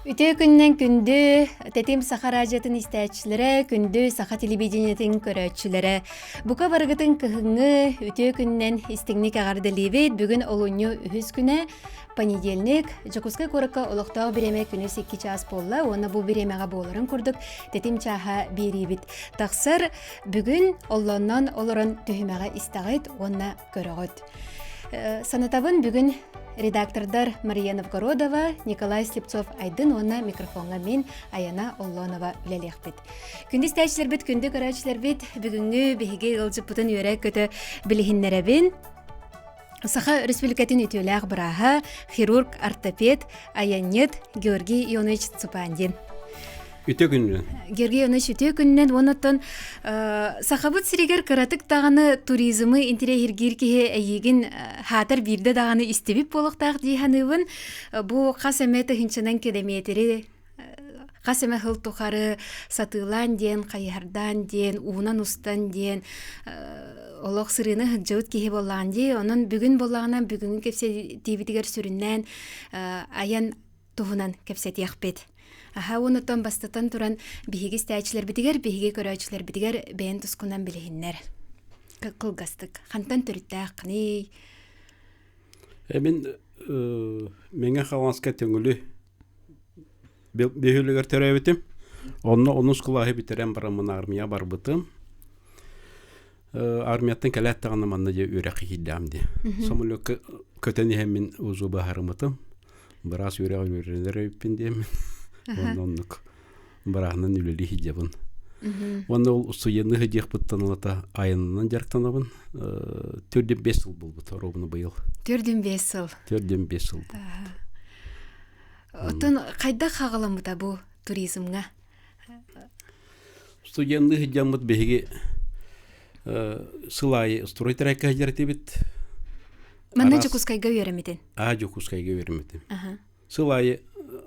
Үтүө күнүнэн күндү Тэтим Саха радиотын истээччилэрэ, күндү саха телевидениетин көрөөччүлэрэ. Бука барыгытын кыһыҥҥы үтүө күнүнэн истиҥник эҕэрдэлиибит. Бүгүн олунньу үһүс күнэ, понедельник, Дьокуускай куоракка олохтоох бириэмэ күнүс 2 чаас буолла уонна бу бириэмэҕэ буоларын курдук Тэтим чааһа биэриибит тахсар. Бүгүн оллоннон олорон түһүмэҕи истэҕит уонна көрөҕүт. Санатабын бүгүн редактордар Мария Новгородова, Николай Слепцов Айдын уонна микрофоҥҥа мин Аяна Оллонова үлэлиэхпит. Күндү истээччилэрбит, күндү көрөөччүлэрбит, бүгүҥҥү биһиги ыалдьыппытын үөрэ-көтө билиһиннэрэбин. Саха Республикатын үтүөлээх бырааһа, хирург, ортопед, айанньыт Георгий Ионович Цупандин. Үтө күнүнэн. Георгий Иванович үтүө күнүнэн уонна Сахабыт сиригэр кыратык даҕаны туризмы интэриэһиргиир киһи эйиигин хаатар биирдэ даҕаны истибит буолуохтаах дии саныыбын. Бу хас эмэ тыһыынчанан километри хас эмэ сыл тухары сатыылаан диэн, хайыһардаан диэн, уунан устан диэн олох сырыыны сылдьыбыт киһи буоллаҕын дии. Онон бүгүн буоллаҕына бүгүҥҥү кэпсэтиибитигэр сүрүннээн айан туһунан кэпсэтиэхпит. Аха уонуттан бастатан туран биһиги истээччилэрбитигэр, биһиги көрөөччүлэрбитигэр бэйэн тускунан билиһиннэр. Кылгастык. Хантан төрүттээххиний? Мин Мэҥэ Хаҥаласка Төҥүлү бөһүөлэгэр төрөөбүтүм. Онно онус кылааһы бүтэрэн бараммын армия барбытым. Армияттан кэлээт даҕаны манна дьэ үөрэххэ киирдэҕим дии. Самолетка көтөн иһэммин УЗУ баһарыммытым. Быраас үөрэҕин үөрэнэр эбиппин диэммин. Уонна оннук бырааһынан үлэлии сылдьабын. Уонна ол устудьуоннуу сылдьыахпыттан ылата айанынан дьарыктанабын. 4-5 сыл буолбут ровно быйыл. 4-5 сыл. 4-5 сыл. Оттон хайдах хаҕаламмыта бу туризмҥа? Студенныы сылдьаммыт биһиги сыл аайы стройтрекка сылдьар этибит. Манна Дьокуускайга үөрэммитин? Аа, Дьокуускайга үөрэммитим. Сыл аайы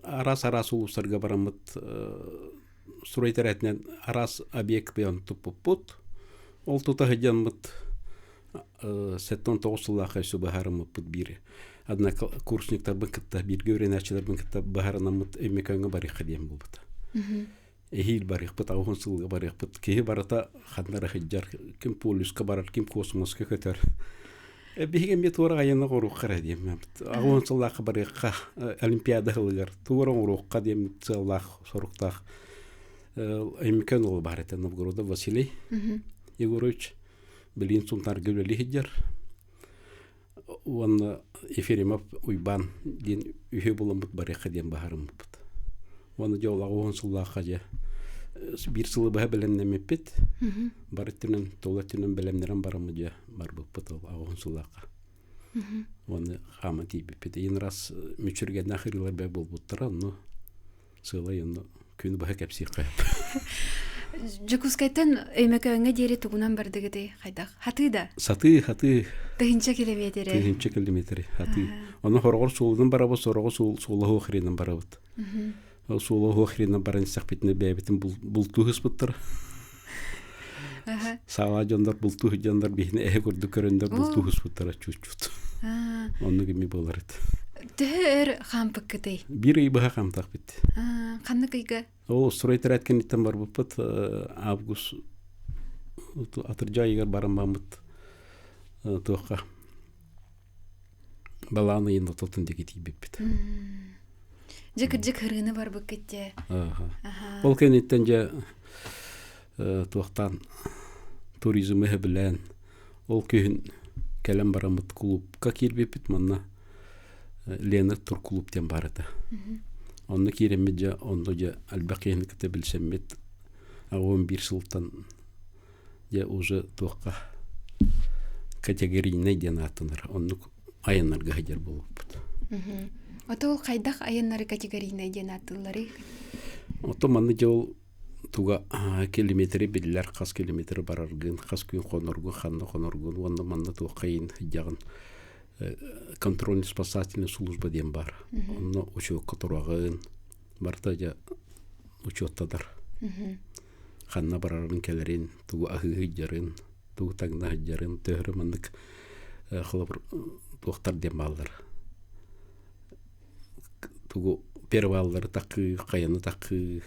араас-араас улуустарга бараммыт стройтрекинэн араас объект туппуппут. Ол тута сылдьаммыт 79 сыллаахха өссө быһаарыммыппыт биир однокурсниктарбын кытта бииргэ үөрэнээччилэрбин кытта быһаарынаммыт Өймөкөөҥҥө барыахха диэн буолбута. Эһиил барыахпыт, аҕыс сылга барыахпыт. Киһи барыта ханна эрэ сылдьар, ким полюска барар, ким космоска көтөр. Биһиги эмиэ туора айаны оҥоруохха эрэ диэн. Аҕыс сыллаахха барыахха Олимпиада сылыгар туора оҥоруохха диэн сыаллаах, соруктаах Өймөкөөн уола баар этэ Новгородов Василий Егорович. Билигин Сунтаарга үлэлии сылдьар. Уонна Ефремов Уйбаан диэн үһү буламмыт барыахха диэн баһарыммыппыт. Уонна дьэ ол аҕыс сыллаахха дьэ биир сылы быһа бэлэмнэммиппит. Бары өттүнэн, тула өттүнэн бэлэмнэрэн бараммыт дьэ барбыппыт ол аҕыс сыллаахха. Уонна хаама тиийбиппит. Иин раз мүччүргэннээх ырыалар бэ буолбуттара, онно сыалай онно күнү быһа кэпсиэххэ Дьокуускайтан Өймөкөөҥҥө диэри тугунан бардыгытый хайдах? Хатыы да? Сатыы, хатыы. Тыһыынча километри. Тыһыынча километри, хатыы. Ону хороҕор суолунан барабыт, сороҕо суола суох хренэн барабыт. Ол суола суох хренэн баран истэхпитинэ бэйэбитин бултуу ыспыттар. Саала дьоннор бултуу дьоннор биһини эһэ курдук көрөннөр бултуу ыспыттара чуть-чуть. Оннук ими буолар эт. Төһө өр хаампыккытый? Биир ый быһа хаамтахпыт. Ханнык ыйга? Ол стройтряд кэнниттэн барбыппыт август атырдьах ыйыгар баран баммыт туохха балаан ыйын ортотун диэки тиийбиппит. Дьэ кырдьык ырыыны барбыккыт дьэ. Ол кэнниттэн дьэ туохтаан туризмы сөбүлээн ол күһүн кэлэн бараммыт кулуупка киирбиппит манна Лена туркулууп диэн баар этэ. Онно киирэммит дьэ онно дьэ элбэх киһини кытта билсэммит 11 сылтан дьэ уже туохха категорийнай диэн ааттанар оннук айаннарга сылдьар буолбуппут. Ото ол хайдах айаннары категорийнай диэн ааттыылларый? Ото манна дьэ ол туга километры биллэр хас километры бараргын, хас күн хоноргун, ханна хоноргун уонна манна туохха иин сылдьаҕын контрольно-спасательная служба диэн баар. Онно учуокка тураҕын, барыта дьэ учуоттанар. Ханна барарын кэлэрин, тугу аһыы сылдьарын, тугу таҥна сылдьарын, төһөрө маннык холобур туохтар диэн бааллар. Тугу Переваллары такыы, хайаны такыы.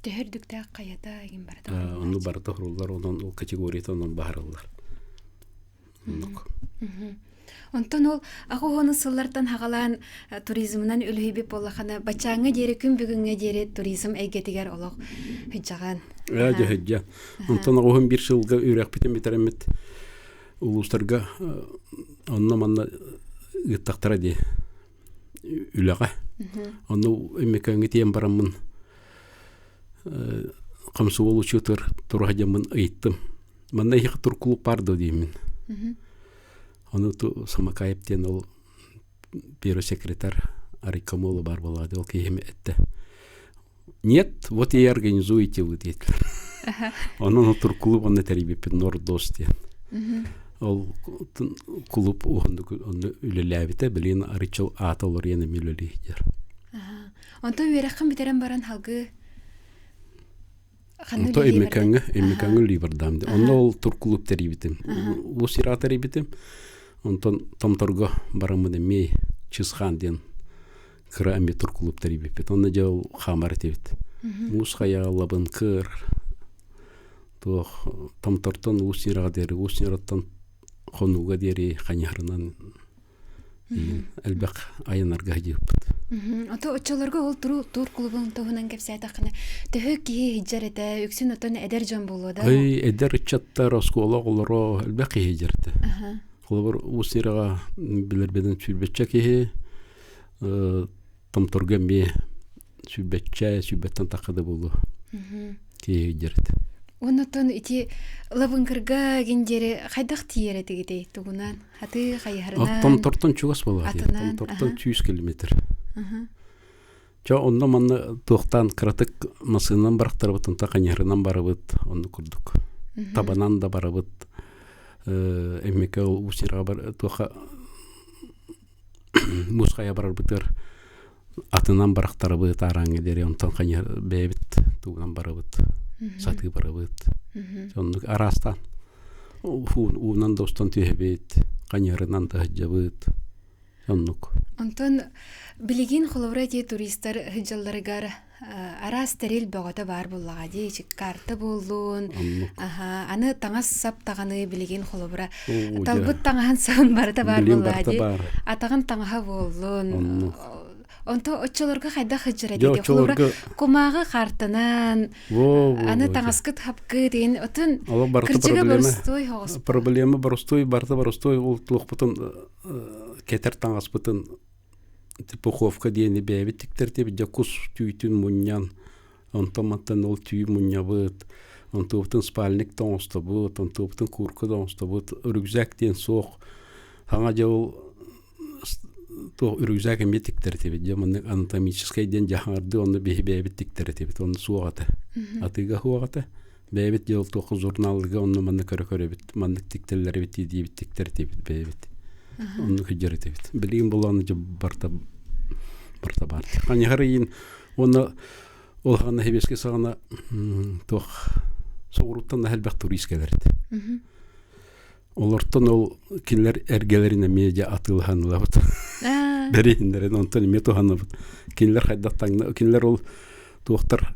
Төһө үрдүктээх хайата игин барыта Онну барыта хуруллар, онон ол категорията онон баһарыллар. Оннук. Онтон ол аҕа сыллартан хаҕалаан туризмынан үлүһүйбүт буоллахына, баччааҥҥа диэри күн бүгүҥҥэ диэри туризм эйгэтигэр олох сыдьаҕан. Ээ, дьэ, сыдьа. Онтон оҕуһун биир сылга үөрэхпитин бүтэрэммит улуустарга онно-манна ыыттахтара дии үлэҕэ. Онно Өймөкөөҥҥө тиийэн бараммын комсомол учуутар тураһа дьаммын ыйыттым. Манна эһиэхэ туркулук баар дуо дииммин. Ону Самакаев диэн ол первый секретарь райкомола баар буолаады ол киһим этте. Нет, вот и организуете вы диэтилэр. Онон туркулуп онно тэрийбиппит Нордос диэн. Ол кулуп уһуннук онно үлэлээбитэ, билигин арычыл аата олоруйан эмиэ үлэлиир. Онтон үөрэххин бүтэрэн баран халгыы Онто Өймөкөөҥҥө Өймөкөөҥҥө үлэлии бардаам. Онно ол туркулуп тэрийбитим. Улус сира тэрийбитим. Онтон Томторго бараммын эмиэ Чысхаан диэн кыра эмиэ туркулуп тэрийбиппит. Онно дьэ ол хаамар этибит. Муус хайаалабын кыр туох Томтортон Уус Ньыраҕа диэри, Уус Ньыраттан Хонууга диэри хайыһарынан элбэх айаннарга сылдьыбыппыт. Ото оччолорго ол тур клубун туһунан кэпсээтэххинэ, төһө киһи сылдьар этэ, үксүн отон эдэр дьон буолуо да? Ый, эдэр ыччаттар, оскуола оҕолоро элбэх киһи сылдьар этэ. Холобур, Уус Ньыраҕа билэрбинэн сүүрбэччэ киһи, Томторго эмиэ сүүрбэччэ, сүүрбэттэн тахха да буолуо киһи сылдьар этэ. Оннотон ити Лабыҥкырга гиндиэри хайдах тиийэр этигитий тугунан? Хатыы хайыһарынан? Томтортон чугас буолар. Томтортон 100 километр. Чэ онно манна туохтаан кыратык массыынанан барахтарабыт, онто хайыһарынан барабыт, онно курдук. Табанан да барабыт. Эммике ол уус бар туоха муус хайа барарбытыгар атынан барахтарабыт, аараҥҥа диэри онтон хайыһар бэйэбит тугунан барабыт, сатыы барабыт. Оннук араастаан уунан да устан түһэбит, хайыһарынан да сылдьабыт. Оннук. Онтон билигин холобура ити туристар сылдьалларыгар араас тэрил бөҕөтө баар буоллаҕа дии карта буоллун аны таҥас сап таҕаны билигин холобура талбыт таҥаһын сабын барыта баар буоллаҕа дии атаҕын таҥаһа буоллун онто оччолорго хайдах сылдьар этиги холобура кумааҕы картанан аны таҥаскыт хапкы деген отун кырдьыга боростуой хоҕус проблема боростуой барыта боростуой ол туохпутун кетер таҥаспытын Пуховка диэни бэйэбит тиктэртибит, дьэ кус түүтүн мунньан, онтон-мантан ол түү мунньабыт, онтубутун спальник да оҥостобут, онтубутун куурка да оҥостобут, рюкзак диэн суох. Саҥа дьэ ол туох рюкзак эмиэ тиктэртибит, дьэ маннык анатомическай диэн дьаһаҥардыы онно биһи бэйэбит тиктэртибит, онно суох этэ. Атыыга суох этэ. Бэйэбит дьэ ол туохха журналга онно манна көрө-көрөбүт, маннык тиктэллэр эбит диибит тиктэртибит бэйэбит. Оннук сылдьар этибит. Билигин булааны дьэ барта барта баар. Ханьыһар ыйын уонна ол хаҕана сэбиэскэй саҕана туох соҕурууттан да элбэх турист кэлэр этэ. Олортон ол кинилэр эргэлэрин эмиэ дьэ атыылаһан ылабыт. Бэриһиннэрин онтон эмиэ туһанабыт. Кинилэр хайдах таҥна кинилэр ол туохтар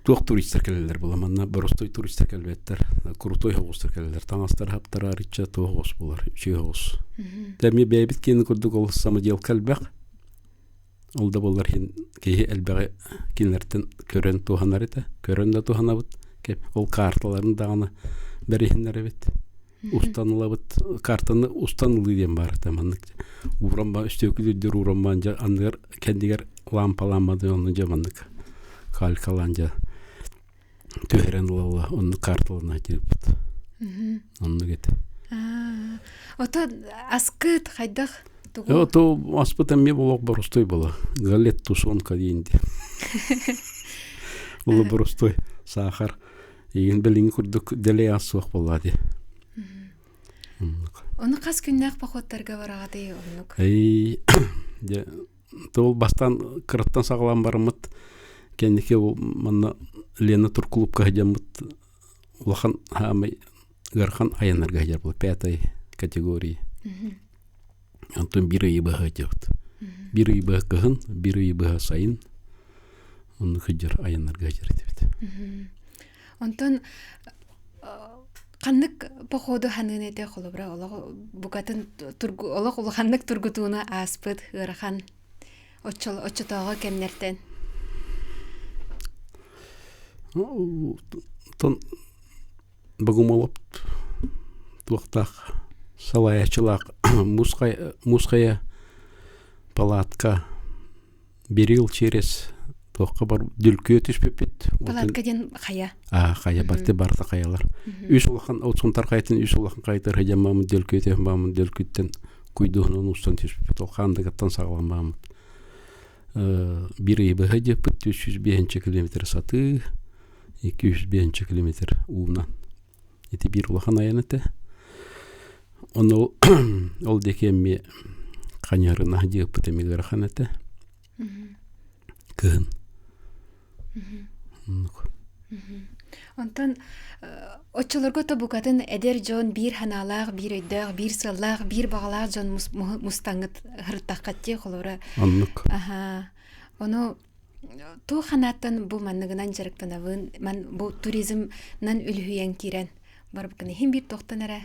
Туох туристар кэлэллэр була манна боростуой туристар кэлбэттэр, крутой соҕустар кэлэллэр, таҥастар хаптара арычча туох оҕус буолар, үчүгэй оҕус. Дьэ эмиэ бэйэбит киэнин курдук ол самоделка элбэх. Ол да буоллар иһин киһи элбэҕи кинилэртэн көрөн туһанар этэ. Көрөн да туһанабыт. Ол карталарын даҕаны бэриһиннэрэбит. Устан ылабыт. Картаны устан ылыы диэн баар этэ маннык. Ууран ба өстүөкүлүрдүр ууран баан дьэ анныгар кэннигэр лампалааммады онно дьэ маннык калькалаан дьэ түһэрэн ыла-ыла оннук карталана сылдьыбыппыт. Оннук этэ. Ото аскыт хайдах тугу? Ото аспыт эмиэ олох боростуой буола. Галет тушенка диэн дии. Ол боростуой саахар. Игин билиҥҥи курдук дэлэй ас суох буолла дии. Ону хас күннээх походтарга бараҕытый оннук? Эй, дьэ Ол бастаан кыраттан саҕалаан бараммыт кэнники ол манна Лена турклубка сылдьаммыт улахан хаамай ыарахан айаннарга сылдьар буолла пятой категории. Онтон биир ыйы быһа сылдьабыт. Биир ый быһа кыһын, биир ый быһа сайын. Онно сылдьар айаннарга сылдьар этибит. Онтон ханнык походу ханыын этэ холобура олох букатын олох улаханнык тургутууну ааспыт ыарахан оччотооҕу кэмнэртэн Оттон Богомолов туохтаах салайааччылаах муус хайа палатка Берил через туохха бар дүлкүө түспүппүт. Палатка диэн хайа. Аа хайа барты барта хайалар. Үс улахан ол Сунтар хайатын үс улахан хайатар хыдьаммамыт дүлкүө түһэн дүлкүттэн куйдуһунан устан түспүппүт. Ол хаандыгаттан саҕаламмамыт. Биир ыйы быһа диэппит 305 километр сатыы, 205 километр уунан. Ити биир улахан айан этэ. Ону ол диэки эмиэ ханьарына диэппит эмиэ ыарахан этэ. Кыһын. Оннук. Онтон оччолорго тобукатын эдэр дьон биир ханаалаах, биир өйдөөх, биир сыаллаах, биир баҕалаах дьон мустаҥҥыт һырыттаххат дии холобура. Оннук. Аха. Ону туох ханааттан бу манныгынан дьарыктанабын, ман бу туризмнан үлүһүйэн киирэн барбыккын иһин биир туохтан эрэ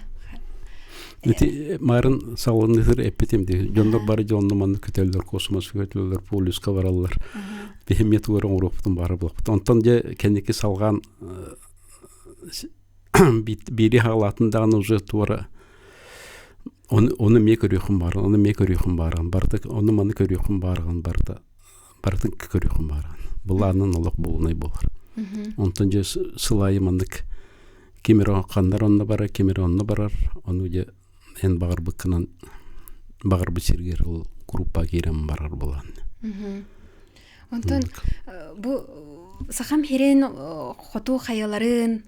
Ити марын салынныыр эппитим дии. Дьоннор бары дьонно манны көтөллөр, космос көтөллөр, полюска бараллар. Биһим метугар оҥоруохпутун баара булаппыт. Онтон дьэ кэнники салҕаан биири хаалаатын даҕаны уже туора ону эмиэ көрүөхүм бааран, ону эмиэ көрүөхүм бааран, барыта ону маны көрүөхүм бааран барыта барытын көрүөхүм бааран. Былаанын олох буолунай буолар. Онтон дьэ сыл аайы маннык ким эрэ ханна онно барар, ким эрэ онно барар, ону дьэ эн баҕарбыккынан баҕарбыт сиргэр ол группа киирэн барар буолан. Онтон бу сахам хирин хоту хайаларын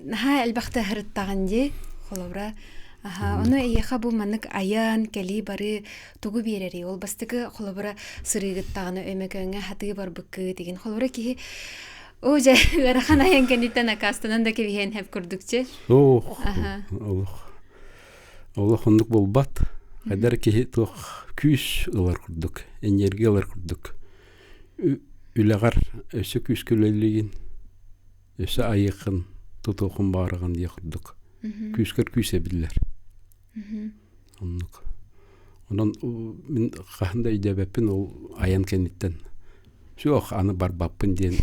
наһаа элбэхтэ һырыттаҕын дии холобура аха ону эйиэхэ бу маннык айан кэлии бары тугу биэрэрий ол бастакы холобура сырыыгыттаҕына өймөкөөҥҥө хатыы барбыккыт игин холобура киһи оо дьэ ыарахан айан кэнниттэн акаастанан да кэбиһиэн хэп курдукчу Суох олох олох оннук буолбат хайдар киһи туох күүс ылар курдук энергия ылар курдук үлэҕэр өссө күүскэ үлэлиигин өссө айыаххын, тутуоххун баҕараҕын диэх курдук. Күүскэр күүс эбиллэр. Оннук. Онон мин хаһан да өйдөөбөппүн ол айан кэнниттэн. Суох, аны барбаппын диэн.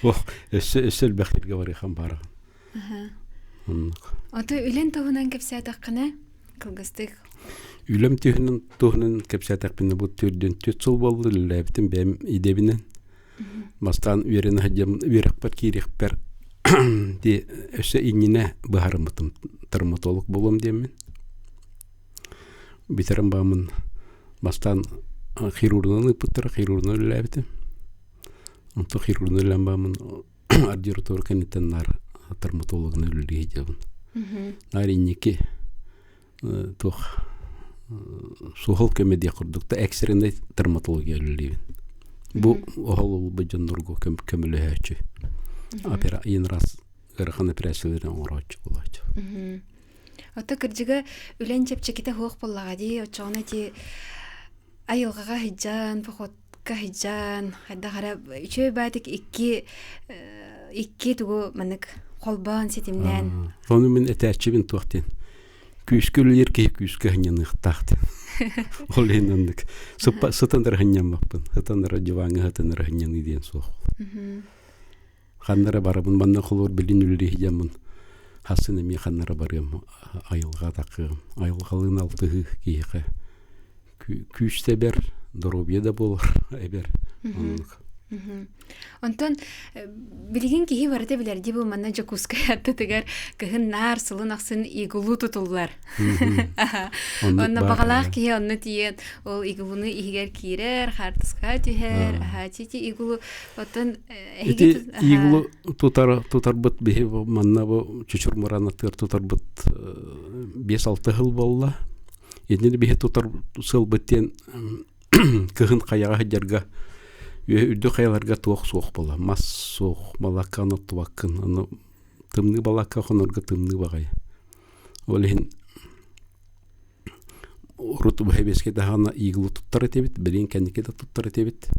Ох, өссө өссө элбэх сиргэ барыахым баараҕын. Оннук. Ото үлэн туһунан кэпсээтэххинэ, кылгастык. Үлэм түһүнэн туһунан кэпсээтэхпинэ бу төрдүн түөрт сыл буолла үлэлээбитим бэйэм идэбинэн. Бастаан үөрэнэ сылдьаммын үөрэхпэр киириэхпэр дии өссө иннинэ быһаарыммытым травматолог буолуом диэммин. Бүтэрэн бааммын бастаан хирургунан ыыппыттара, хирургунан үлэлээбитим. Онтон хирургунан үлэлээн бааммын ордиратура кэнниттэн наар травматологынан үлэлии сылдьабын. Наар инники туох суһал көмө диэх курдук да экстреннай травматология үлэлиибин. Бу оһол ылбыт дьоннорго көмөлөһөөччү. Опера иин раз ыарахан операцияларын оҥорооччу буолааччы. Ото кырдьыга үлэн чэпчэкитэ суох буоллаҕа дии, оччоҕуна ити айылҕаҕа сылдьан, походка сылдьан, хайдах эрэ үчүгэй баатык икки икки тугу маннык холбоон ситимнээн. Ону мин этээччибин туох диэн күүскэ үлэлиир киһи күүскэ сынньаныахтаах диэн. Ол иһин оннук сытан эрэ сынньаммаппын. Сытан эрэ диваҥҥа сытан эрэ сынньаныы диэн суох. Ханна эрэ барабын манна холуур билин үлэлии сылдьаммын хассын эмиэ ханна эрэ барыам айылҕа атахыам. Айылҕалыын алтыһыы киһиэхэ күүс да эбэр, доруобуйа да буолар эбэр. Оннук. Онтон билигин киһи барыта билэрдии бу манна Дьокуускай аттытыгар кыһын наар сылын ахсын иглу тутуллар. Онно баҕалаах киһи онно тиийэн ол иглуну иһигэр киирэр, хаартыскаҕа түһэр, аһаа ти иглу оттон Ити иглу тутар тутарбыт биһи манна бу чучур муранатыгар тутарбыт 5-6 сыл буолла. Итини биһи тутар сылбыт диэн кыһын хайаҕа сылдьарга үрдүк хайаларга туох суох буола мас суох балааккаҕын оттубаккын ону тымныы балаакка хонорго тымныы баҕайы ол иһин Урут бэбиэскэ даҕаны иглу туттар этибит, билигин кэнники да туттар этибит.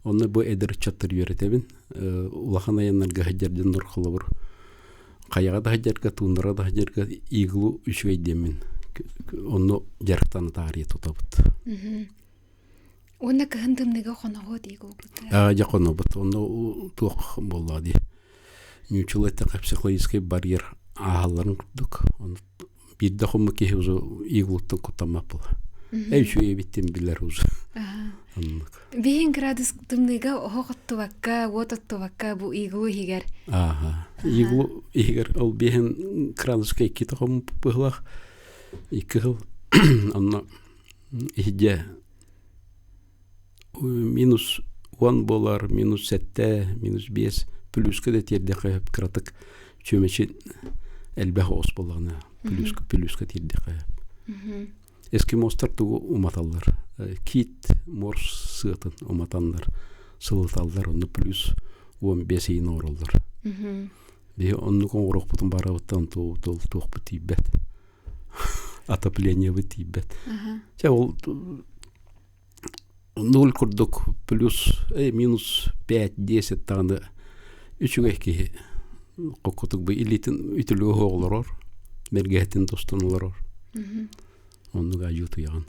Онно бу эдэр ыччаттар үөрэтэбин. Улахан айаннарга сылдьар дьоннор холобур хайаҕа да сылдьарга, туундара да сылдьарга иглу үчүгэй диэммин. Онно дьарыктана таарыйа тутабыт. Уонна кыһын тымныыга хоноҕут иглубут. Аа, дьэ хонобут. Онно туох буоллаа дии. Ньууччалыы эттэххэ психологический барьер ааһалларын курдук. Ону биирдэ хоммут киһи уже иглуттан куттаммат була. Эй үчүгэй эбиттин билэр уже. Оннук. Биһин градус тымныыга оһох оттубакка, уот оттубакка бу иглу иһигэр. Ааха. Иглу иһигэр ол биһин градуска иккитэ хоммут быһылах. Икки сыл онно иһидьэ минус 10 буолар, минус 7, минус 5, плюска да тиэрдиэххэ сөп кыратык чүмэчи элбэх оҕус буоллаҕына плюска, плюска тиэрдиэххэ сөп. Эскимостар тугу уматаллар? Кит морс сыатын уматаннар, сылыталлар, онно плюс 15 ыйын оҥороллор. Биһи оннук оҥоруохпутун барабыттан туохпут тиийбэт. Отоплениебыт тиийбэт. Чэ ол Ноль курдук плюс минус 5-10 даҕаны үчүгэй киһи хоккутук бу илиитин үтүлүгэ суох олорор, бэргэһэтин тустан олорор. Оннук айыы утуйаҕын.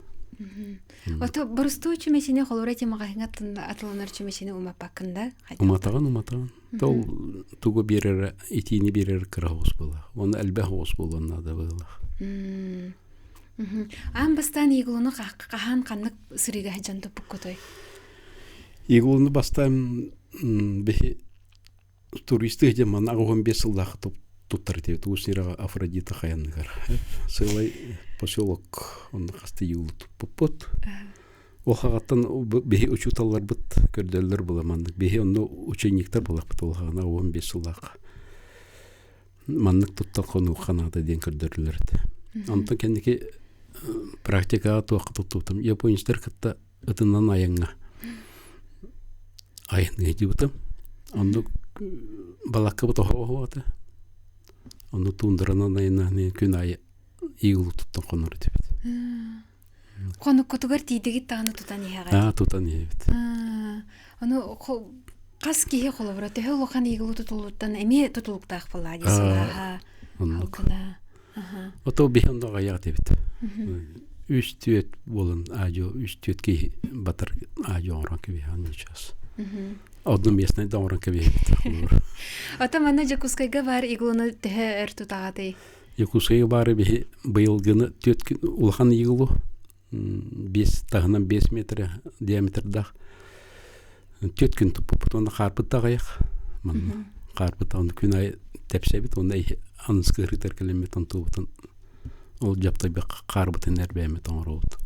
Ото боростуой чүмэчини холура ти маҕаһыҥа атыланар чүмэчини умаппаккын да? Уматаҕын, уматаҕын. Ол тугу биэрэрэ, итиини биэрэр кыра оҕус буолар. Уонна элбэх оҕус буолуон наада быһыылаах. Аан бастаан иглуну хаһан ханнык сырыыга сылдьан туппуккутой? Иглуну бастаан биһи туристы дьэ манна 15 сыллаах туттар этибит Уус Ньыраҕа Афродита хайаныгар. Сыалай поселок онно хаста иглу туппуппут. Ол хаҕаттан биһи учууталларбыт көрдөллөр була маннык. Биһи онно учениктар булахпыт ол хаҕана 15 сыллаах маннык туттан хонуохха наада диэн көрдөрүллэр этэ. Онтон кэнники практикаҕа туохха туттубутум. Японецтар кытта ытынан айаҥҥа айанныа дьыбытым. Оннук балаккабыт оһо этэ. Онну туундаранан айаннаан күн аайы иглу туттан хонор этибит. Хонуккутугар тиийдигит даҕаны тутан иһэҕит. Аа, тутан иһэбит. Ону хас киһи холобура төһө улахан иглу тутулуттан эмиэ тутулуктаах буоллаа дии сылааһа. Оннук. Ото биһи онно аҕыйах этибит. Үс түөт буолан аадьо үс түөт киһи батар аадьо оҥорон кэбиһэҕин сейчас. Одно местное да оҥорон кэбиһэбит. Ото манна Дьокуускайга баар иглуну төһө өр тутаҕатый? Якутскайга баары биһи быйылгыны түөрт күн улахан иглу биэс таһынан 5 метр диаметрдаах түөрт күн туппуппут уонна хаарбыт да аҕыйах манна хаарбыт даҕаны күн аайы тэпсэбит уонна аныскы ыһыытар кэлэммит онтубутун ол дьаптайбакка хаарбытын эрбээммит оҥоробут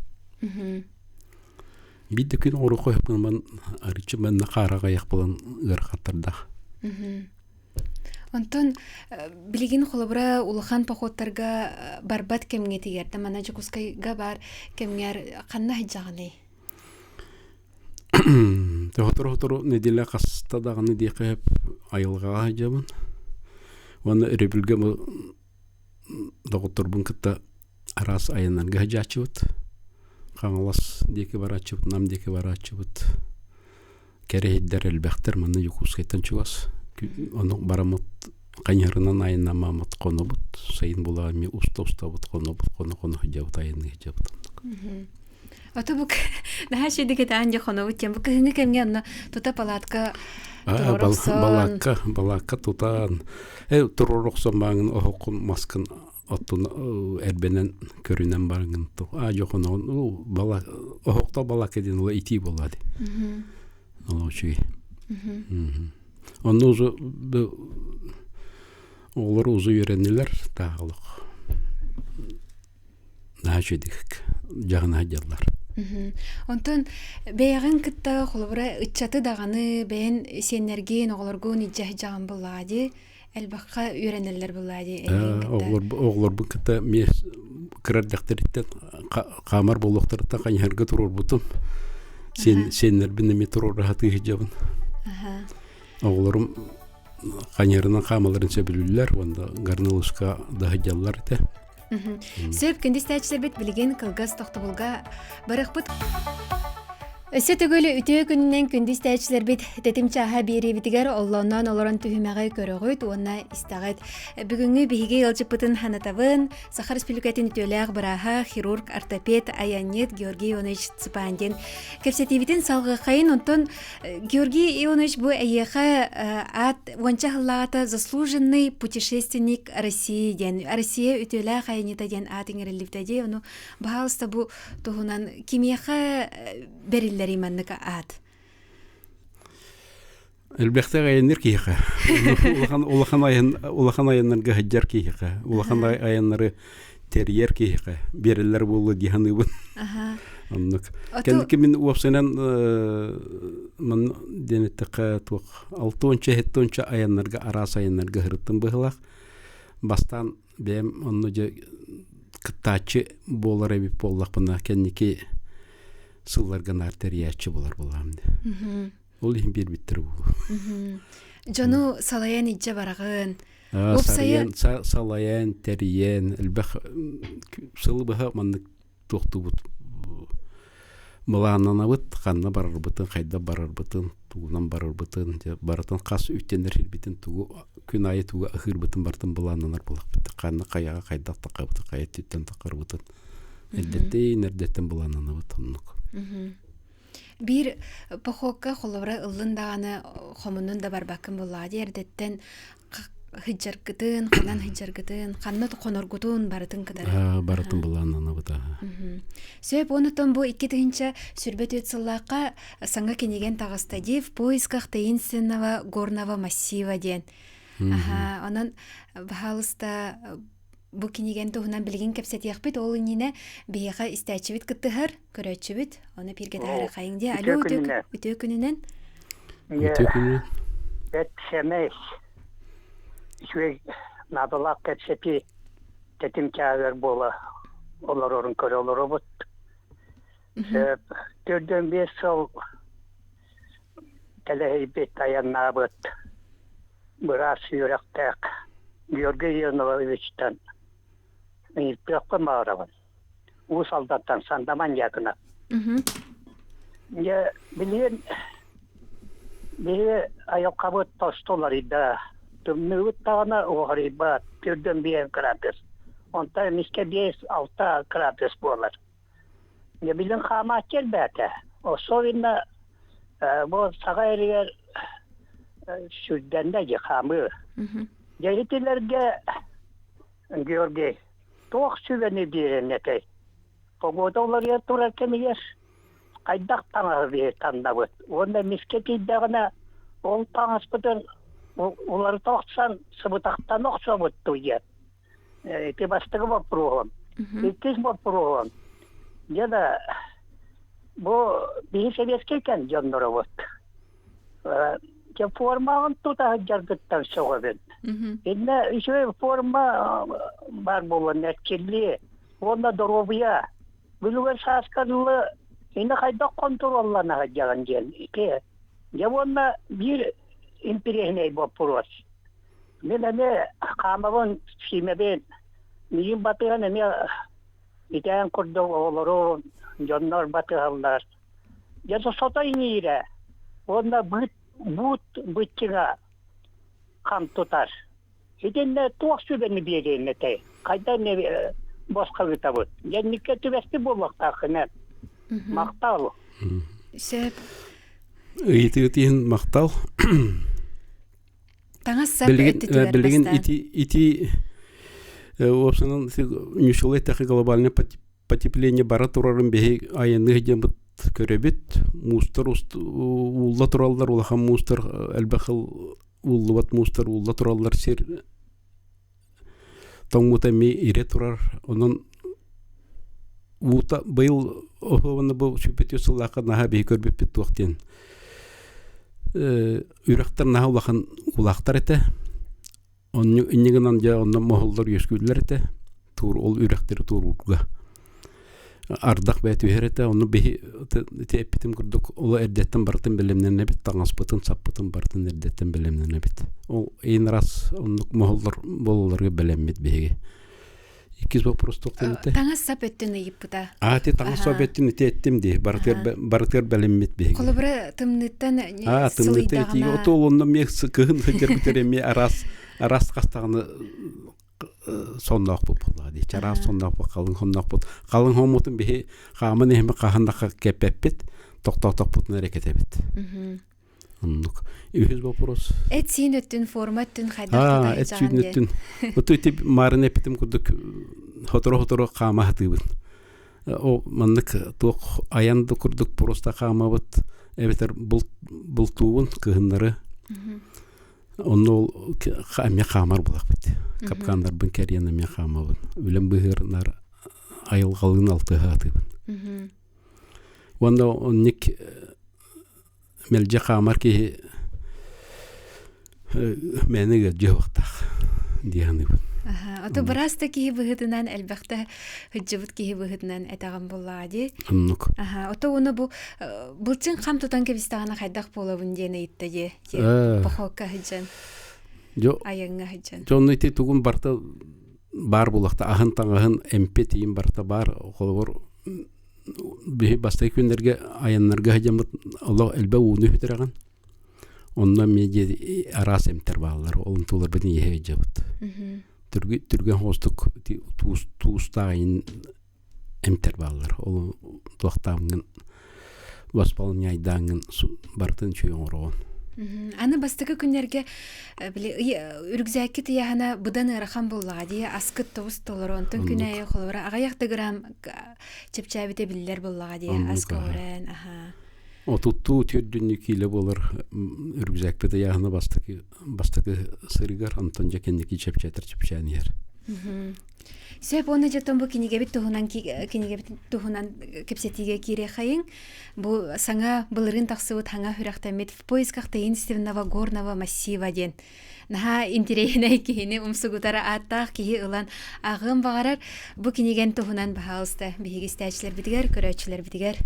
биир да күн оҥоруохха сөп гынан арыччы манна хаара аҕыйах буолан ыарахаттардаах. Онтон билигин холобура улахан походтарга барбат кэмҥитигэр да манна Дьокуускайга баар кэмҥэр ханна сылдьаҕыный? Сотору-сотору нэдиэлэ хаста даҕаны диэххэ сөп айылҕаҕа сылдьабын. Уонна өрөбүлгэ бу доҕотторбун кытта араас айаннарга сылдьааччыбыт. Хаҥалас диэки барааччыбыт, Нам диэки барааччыбыт. Кэрэһиддэр элбэхтэр, манна Дьокуускайтан чугас. Ону бараммыт хайыһарынан айаннаммаммыт хонобут, сайын буолаҕа эмиэ уста-устабыт, хонобут, хоно-хоно сылдьабыт, айанныы сылдьабыт оннук. Ото бу наһаа үчүгэй кэтээн дьэ хонобут диэн бу кыһыҥҥы кэмҥэ онно тута палатка туруора охсон Балаакка, балаакка тутан, туруора охсон бааҥын оһоххун маскын оттун эрбэнэн көрүнэн барыҥын аа дьохоноҕун бала оһохто балака диэн ула итии буолла ди ол үчүгэй онно узу оҕолор узу үөрэннилэр тааҕылык наһаа үчүгэйдик дьаһана сылдьаллар. Онтон бэйэҕин кытта холобура ыччаты даҕаны бэйэн сиэннэргин оҕолоргун илдьэ сылдьаҕын буоллаҕа дии элбэххэ үөрэнэллэр буоллаҕа дии эйигин кытта. Оҕолорбун кытта эмиэ кыра эрдэхтэриттэн хаамар буолуохтарыттан хайыһарга туруорбутум. Сиэннэрбин эмиэ туруора сатыы сылдьабын. Оҕолорум хайыһарынан хаамалларын сөбүлүүллэр уонна горнолыжка да сылдьаллар этэ. Сөп күндү истээччилэрбит билигин кылгас тохтобулга барыахпыт. Өссө төгүл үтүө күнүнэн күндү истээччилэрбит тэтим чааһа биэриибитигэр оллонноон олорон түһүмэҕи көрөҕүт уонна истэҕит. Бүгүҥҥү биһиги ыалдьыппытын ханатабын Саха Республикатын үтүөлээх бырааһа, хирург, ортопед, айанньыт Георгий Ионович Цыпандин. Кэпсэтиибитин салҕыаххайын, онтон Георгий Ионович бу эйиэхэ аат уонча сыллааҕыта заслуженный путешественник России диэн Россия үтүөлээх айанньыта диэн аат иҥэриллибитэ дии. Ону баһаалыста бу туһунан кимиэхэ бэриллэрий маннык аат? Элбэхтэх айанныр киһиэхэ. Улахан улахан айан улахан айаннарга сылдьар киһиэхэ, улахан айаннары тэрийэр киһиэхэ биэрэллэр буолуо дии саныыбын. Оннук. Кэнники мин уопсайынан манна диэн эттэххэ туох алтыонча сэттионча айаннарга араас айаннарга сырыттым быһыылаах. Бастаан бэйэм онно дьэ кыттааччы буолар эбит буоллахпына кэнники сылларга наар тэрийээччи буолар буоллаҕым дии. Ол иһин биэрбиттэр буолуо. Дьону салайан илдьэ бараҕын. Уопсайа салайан, тэрийэн, элбэх сылы быһа маннык туохтуубут былааннанабыт, ханна барарбытын, хайда барарбытын, тугунан барарбытын, барытын хас үттэнэр сирбитин, тугу күн аайы тугу аһыырбытын барытын былааннанар буоллахпыт. Ханна хайаҕа хайдах таххабытын, хайа өттүттэн таххарбытын эрдэттэн эрдэттэн былааннанабыт оннук. Биир похуокка холобура ыллын даҕаны хомуннун да барбаккын буоллаҕа дии эрдэттэн сылдьаргытын, ханан сылдьаргытын, ханна хоноргутун барытын кытары. Барытын былааннанабыт. Сөп, онутон бу 2024 сыллаахха саҥа кинигэн таҕыста дии «В поисках таинственного горного массива» диэн. Аха, онон баһаалыста бу кинигэн туһунан билигин кэпсэтиэхпит. Ол иннинэ биһиэхэ истээччибит кыттыһар, көрөөччүбүт. Ону бииргэ таһара хайыҥ диэ. Алло, үтүө күнүнэн. Үтүө күнүнэн. Бэт сэмэй үчүгэй наадалаах кэпсэтии тэтим чааһыгар буола олорорун көрө олоробут. 45 сыл тэлэһийбит, айаннаабыт быраас үөрэхтээх Георгий Ионовичтан ыйыппыахпын баҕарабын. Уус Алдантан Сандаман Дьяконов. Дьэ, билигин биһиги айылҕабыт тосту уларыйда. Тымныыбыт даҕаны уҕарыйбат, түрдэн биэс градус. Онтон эмискэ 5-6 градус буолар. Дьэ, билигин хаамааччы элбээтэ. Особенно бу саха эригэр сүрдэннэ дьэ хаамыы. Дьэ, итилэргэ Георгий, туох сүбэни биэрэн этэй? Погода уларыйа турар кэмигэр хайдах таҥаһы биһи таннабыт уонна эмискэ тиийдэҕинэ ол таҥаспытын уларыта охсон сыбытахтана охсобут дуу диэн. Ити бастакы боппуруоһум. Иккис боппуруоһум. Дьэ да бу биһи сэбиэскэй кэм дьонноробут. Дьэ формаҕын тута сылдьаргыттан сөҕөбүн. Иннэ үчүгэй форма баар буолуон эрчиллии уонна доруобуйа. Бүлүгэр сааска дылы иннэ хайдах хонтуруоллана сылдьаҕын диэн ити. Дьэ уонна биир интэриэһинэй боппуруос. Мин эмиэ хаамабын, сиимэбин, миигин батыһан эмиэ итээн курдук оҕолору, дьоннор батыһаллар. Дьэ сото иҥиирэ уонна быт буут быччыҥа хам тутар. Итиннэ туох сүбэни биэриэҥ этэй? Хайда эмэ босхо ыытабыт? Дьэнниккэ түбэспит буолуохтааххын эн. Махтал. Сөп. Ыйытыгыт иһин махтал. Таҥас-сап өттүтүгэр Билигин ити ити уопсанан ньушулай тахы глобальное потепление бара турарын биһи айанныыр диэн көрөбүт. Муустар уулла тураллар, улахан муустар элбэх ууллубат муустар уулла тураллар сир тоҥмута эмиэ ирэ турар. Онон уута быйыл оһуобаны бу сүүрбэтиэс сыллаахха наһаа биһи көрбүппүт туох диэн үрэхтэр наһаа улахан уулаахтар этэ. Онньу инньэ гынан дьэ онно моһоллор үөскүүллэр этэ. Туур ол үрэхтэри туоруурга. Ардах бэйэ түһэр этэ. Ону биһи ити эппитим курдук ол эрдэттэн барытын бэлэмнэнэбит, таҥаспытын, саппытын барытын эрдэттэн бэлэмнэнэбит. Ол иин раз оннук моһоллор буолалларга бэлэммит биһиги. Иккис вопрос туохтан этэ? Таҥас сап өттүн ыйыппыта. Аа, ти таҥас сап өттүн ити эттим дии. Барытыгар барытыгар бэлиммит биһиги. Холобура, тымныыттан Аа, тымныыттан итиигэ сылыйдаҕына. Оту онно эмиэ кыһын сылдьарбытыгар эмиэ араас араас хастаҕына сонноохпут буоллаҕа дии. Чараас сонноохпут, халыҥ сонноохпут. Халыҥ хоммутун биһи хааман иһиммит хаһан да кэппэппит, тохтоотохпутуна эрэ кэтэбит. Оннук. Үһүс вопрос. Эт-сиин өттүн, форма өттүн хайдах Аа, эт-сиин өттүн. Оту ити маарын эппитим курдук хоторо-хоторо хаама сатыыбын. О маннык туох айан да курдук просто хаамабыт эбэтэр бултуубун кыһыннары. Онно ол эмиэ хаамар булахпыт. Капканнарбын кэрийэн эмиэ хаамабын. Үлэм быһыырынар айылҕалыын алтыһа сатыыбын. Уонна онник мэлдьи хаамар киһи мээнэ ыалдьыа суохтаах дии саныыбын. Ото быраас да киһи быһыытынан элбэхтэ сылдьыбыт киһи быһыытынан этэҕин буоллаҕа дии. Оннук. Ото уну бу былчыҥ хам тутан кэбистэҕинэ хайдах буолабын диэн ыйытта дии. Похуокка сылдьан. Айаҥҥа сылдьан. Дьонну ити тугун барыта баар буолуохта аһын таҥаһын эмпи тиийин барыта баар холобур биһи бастакы күннэргэ айаннарга сылдьаммыт олох элбэх ууну үһүтэрэҕин. Онно эмиэ дьиэ араас эмтэр бааллар. Ол онтуларбытын иһэ сылдьабыт. Түргэн соҕустук туустаах иһин эмтэр бааллар. Ол туохтааҥҥын восполняйдааҥҥын барытын үчүгэй оҥороҕун. Аны бастакы күннэргэ били үрүкзээкки тыйаһына быдан ыарахан буоллаҕа дии аскыт тобус толору онтон күн аайы холобура аҕыйах да грамм чэпчээбитэ биллэр буоллаҕа дии ас көҕүрээн аха Отуттуу түөрдүннүү киилэ буолар үрүкзээкпит ыйааһына бастакы бастакы сырыгар онтон дьэ кэнники чэпчээтэр чэпчээн иһэр. Сөп уонна дьоттон бу кинигэбит туһунан кинигэбит туһунан кэпсэтиигэ киириэхэйиҥ. Бу саҥа былырыын тахсыбыт хаҥа сүрэхтэммит «В поисках таинственного горного массива» диэн наһаа интэриэһинэй киһини умсугутар ааттаах киһи ылан ааҕыан баҕарар. Бу кинигэн туһунан баһаалыста биһиги истээччилэрбитигэр, көрөөччүлэрбитигэр.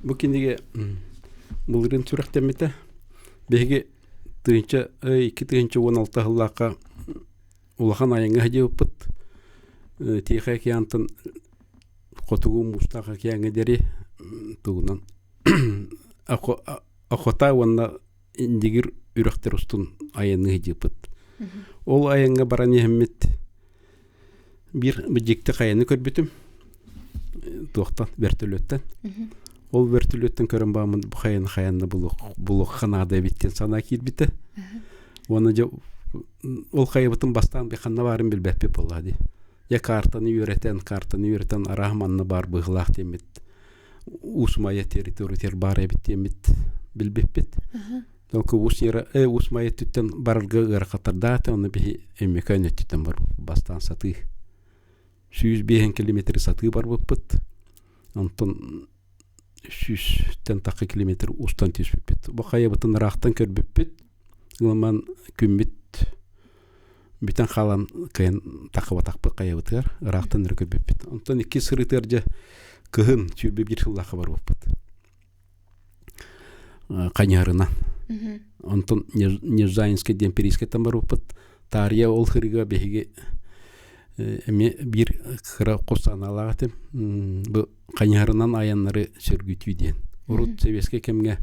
Бу кинигэ былырыын сүрэхтэммитэ. Биһиги тыһыынча 2016 сыллаахха улахан айаҥҥа сылдьыбыппыт. Тихий океантан хотугу муустаах океаҥҥа диэри тугунан охота уонна Индигир үрэхтэр устун айанныы сылдьыппыт. Ол айаҥҥа баран иһэммит биир дьикти хайаны көрбүтүм. Туохтан? Вертолеттан. Ол вертолеттан көрөн бааммын бу хайаны хайанна булуохха наада эбит диэн санаа киирбитэ. Уонна дьэ ол хайабытын бастаан ханна баарын билбэппит буоллаа дии. Дьэ картаны үөрэтэн, картаны үөрэтэн арааһа манна баар быһыылаах диэммит Уус-Майа территориятыгар баар эбит диэммит билбиппит. Только Уус-Майа өттүттэн барарга ыарахаттардаата, онно биһи Өймөкөөн өттүттэн бар бастаан сатыы. 105 километр сатыы барбыппыт. Онтон 100-тэн тахха километр устан түспүппүт. Бу хайабытын ыраахтан көрбүппүт. Ылыман күммүт бүтэн хаалан кыайан таххыбатахпыт хайабытыгар ыраахтан эрэ көрбүппүт. Онтон икки сырыытыгар дьэ кыһын 21 сыллаахха барбыппыт. Ханьыһарынан. Онтон Нежданинскай диэн приискэттэн барбыппыт. Таарыйа ол сырыыга биһиги эмиэ биир кыра хос санаалаах этим. Бу хайыһарынан айаннары сөргүтүү диэн. Урут сэбиэскэй кэмҥэ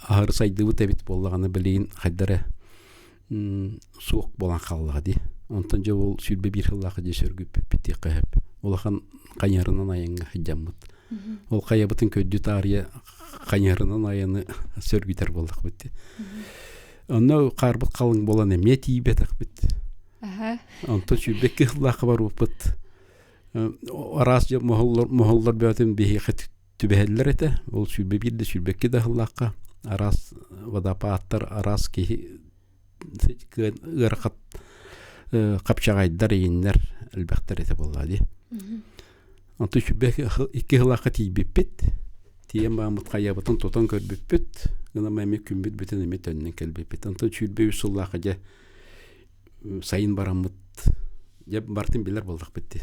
аһары сайдыбыт эбит буоллаҕына билигин хайдара суох буолан хааллаҕа дии. Онтон дьэ ол 21 сыллаахха дьэ сөргүппүппүт диэххэ сөп. Улахан хайыһарынан айаҥҥа сылдьаммыт. Ол хайабытын көрдүү таарыйа хайыһарынан айаны сөргүтэр буоллахпыт дии. Онно хаарбыт халыҥ буолан эмиэ тиийбэтэхпит. Онтон 22 сыллаахха барбыппыт. Араас дьон моһоллор, моһоллор бөҕөтүн биһиэхэ түбэһэллэр этэ. Ол 21 да 22 да сыллаахха араас водопадтар, араас киһи ыарахат хапчаҕайдар, ииннэр элбэхтэр этэ буоллаа дии. Онтон 22 сыллаахха тиийбиппит. Тиийэн бааммыт хайабытын тутан көрбүппүт. Гынан эмиэ күммүт бүтэн эмиэ төннөн кэлбиппит. Онтон 23 сыллаахха дьэ сайын бараммыт дьэ бартын билэр буоллахпыт дии.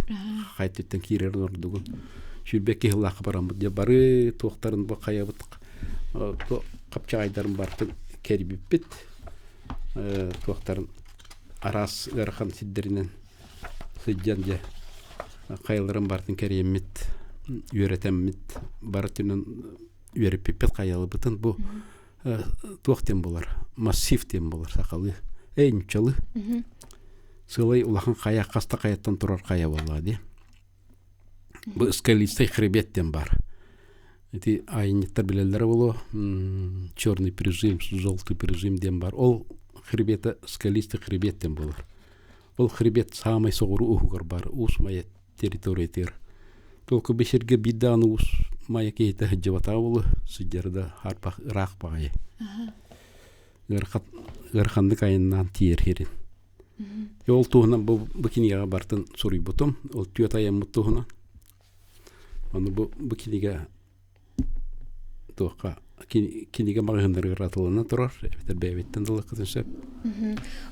Хайттыттан киирэрин ордугун. 22 сыллаахха бараммыт дьэ бары туохтарын бу хайабыт хапчаҕайдарын бартын кэрийбиппит. Туохтарын араас ыарахан сирдэринэн. Сылдьан дьэ хайаларын барытын кэрийэммит, үөрэтэммит, бары өттүнэн үөрэппиппит хайалыбытын бу туох диэн буолар, массив диэн буолар сахалыы. Эй, нуччалыы. Сыалай улахан хайа хаста хайаттан турар хайа буоллаҕа дии. Бу скалистый хребет диэн баар. Ити айанньыттар билэллэрэ буолуо, черный прижим, желтый прижим диэн баар. Ол хребета скалистый хребет диэн буолар. Ол хребет саамай соҕуруу уһугар баар Уус Майа территориятыгар. Только бу сиргэ биир даҕаны Уус Майа киһитэ сылдьыбатаҕа буолуо, сылдьара да хаарбах ыраах баҕайы. Ыараханнык айаннаан тиийэр сирин. Ол туһунан бу, бу кинигэҕэ барытын суруйбутум. Ол түөрт айаммыт туһунан. Ону бу, бу кинигэ туохха кинигэ маҕаһыыннарыгар атылана турар эбэтэр бэйэбиттэн да ылыаххытын сөп.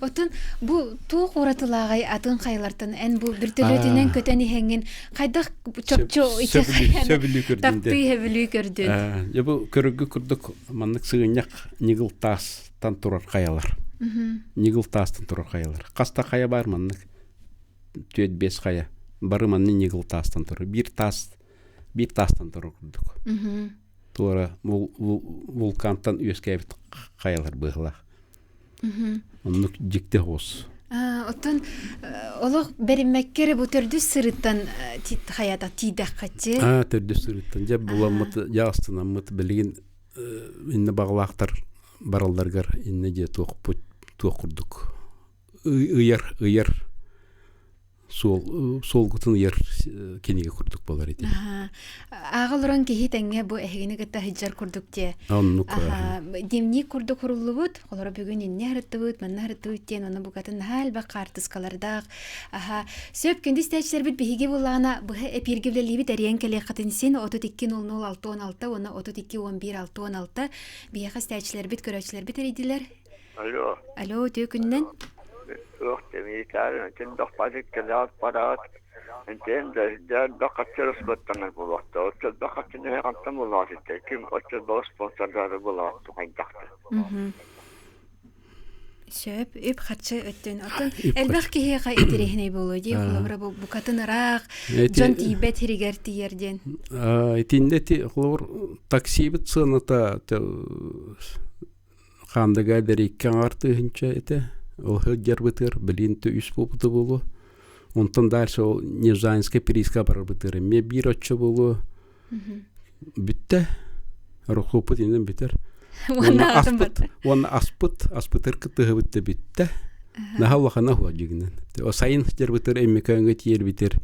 Оттон бу туох уратылааҕай атын хайалартан эн бу бөртөлүөтүнэн көтөн иһэҥҥин хайдах чопчу ити сөбүлүү көрдүн таптыы сөбүлүү көрдүн? Дьэ бу көрөргө курдук маннык сыгынньах ньыгыл таастан турар хайалар. Ньыгыл таастан турар хайалар. Хас да хайа баар маннык түөрт биэс хайа. Бары манны ньыгыл таастан турар. Биир таас биир таастан турар курдук. Туора вулкантан үөскээбит хайалар быһылаах. Оннук дьикти оҕус. Оттон олох бэриммэккэ эрэ бу төрдүс сырыттан хайата тиийдэххэ Аа, төрдүс сырыттан. Дьэ буламмыт, дьэ астынаммыт билигин иннэ баҕалаахтар баралларыгар иннэ дьэ туохпут туох курдук ыйар ыйар суол суолгутун ыйар кинигэ курдук буолар ити. Ааҕа олорон киһи тэҥҥэ бу эһигини кытта сылдьар курдук диэ. Оннук. Дневник курдук хуруллубут. Холоро бүгүн инне харыттыбыт, манна харыттыбыт диэн ону букатын наһаа элбэх хаартыскалардаах. Аха, сөп күндү истээччилэрбит биһиги буллаҕына быһа эпииргэ үлэлиибит эрийэн кэлиэххитин син 32 00 66 уонна 32 11 66 биһиэхэ истээччилэрбит, көрөөччүлэрбит эрийдилэр. Алло. Алло, үтүө күнүнэн. Туох тэмиитаар элбэх пазиккалаах параат интиэн элбэх харчы расходтанар буолуохта. Оччо элбэх харчыны хантан булаҕыт итэ? Ким оччо элбэх спонсордары булаҕыт хайдахта? Сөп, үп-харчы өттүн. Оттон элбэх киһиэхэ интэриэһинэй буолуо дии. Холобура, бу букатын ыраах, дьон тиийбэт сиригэр тиийэр диэн. Итиннэ ити холобур таксибыт сыаната Хаандыга эдэр икки аҥаар тыһыынча этэ. Ол сылдьарбытыгар билигин үс буолбута буолуо. Онтон дальше ол Нежданскай прииска барарбытыгар эмиэ биир оччо буолуо. Бүттэ. Рухуппут инэн бүтэр. Уонна аспыт, уонна аспыт, аспытыр кыттыһыбыт да бүттэ. Наһаа улахана хуа дьигинэн. Сайын сылдьарбытыгар Өймөкөөҥҥө тиийэрбитигэр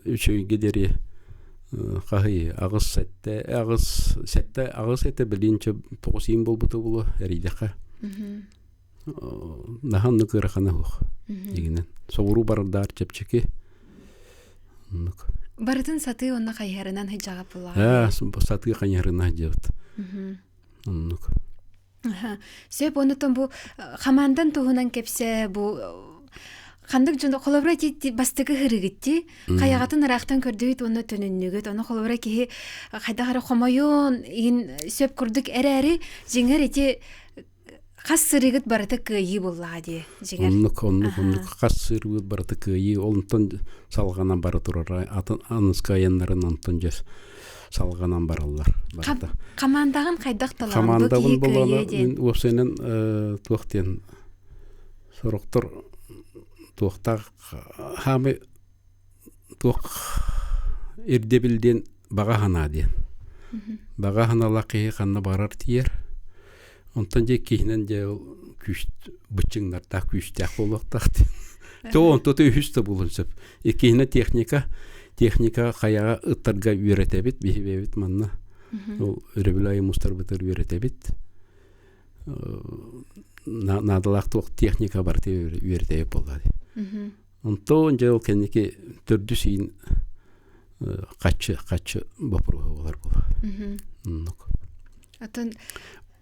үчүгэйгэ диэри хаһый аҕыс сэттэ аҕыс сэттэ аҕыс этэ билиинчэ тоҕус иин буолбута буолуо эрийдэххэ наһаа оннук ыарахана суох дьиҥинэн соҕуруу барардаар чэпчэки оннук барытын сатыы онно хайыһарынан сылдьаҕа буоллаҕа сатыы хайыһарынан сылдьабыт оннук Сөп, онутон бу хамаандан туһунан кэпсээ бу ханнык дьон холобура ити бастакы һырыгытти хайаҕатын ыраахтан көрдүгүт уонна төнүннүгүт ону холобура киһи хайдах эрэ хомойуон иһин сөп курдук эрээри дьиҥэр ити хас сырыгыт барыта кыайыы буоллаҕа дии дьиҥэр оннук оннук оннук хас сырыгыт барыта кыайыы онтон салҕанан бара турар атын аныска айаннарын онтон дьэ салҕанан бараллар барыта. Хамаандаҕын хайдах талаҕын? Хамаандабын булана мин уопсайынан туох диэн сорохтор туохтаах хаамай туох ирдэбил диэн баҕа санаа диэн. Баҕа санаалаах киһи ханна барар тиийэр. Онтон дьэ иккиһинэн дьэ ол күүс быччыҥнардаах күүстээх буолуохтаах диэн. То онтото үһүс да буолуон сөп. Иккиһинэн техника. Техника хайаҕа ыттарга үөрэтэбит, биһи бэйэбит манна. Ол өрөбүл айы мустарбытыгар үөрэтэбит. Наадалаах туох техника барыта үөрэтэбит буолла дии. Онтон дьэ ол кэнники төрдүс иин хаччы хаччы боппуруоһа буолар буолар. Оннук. Атын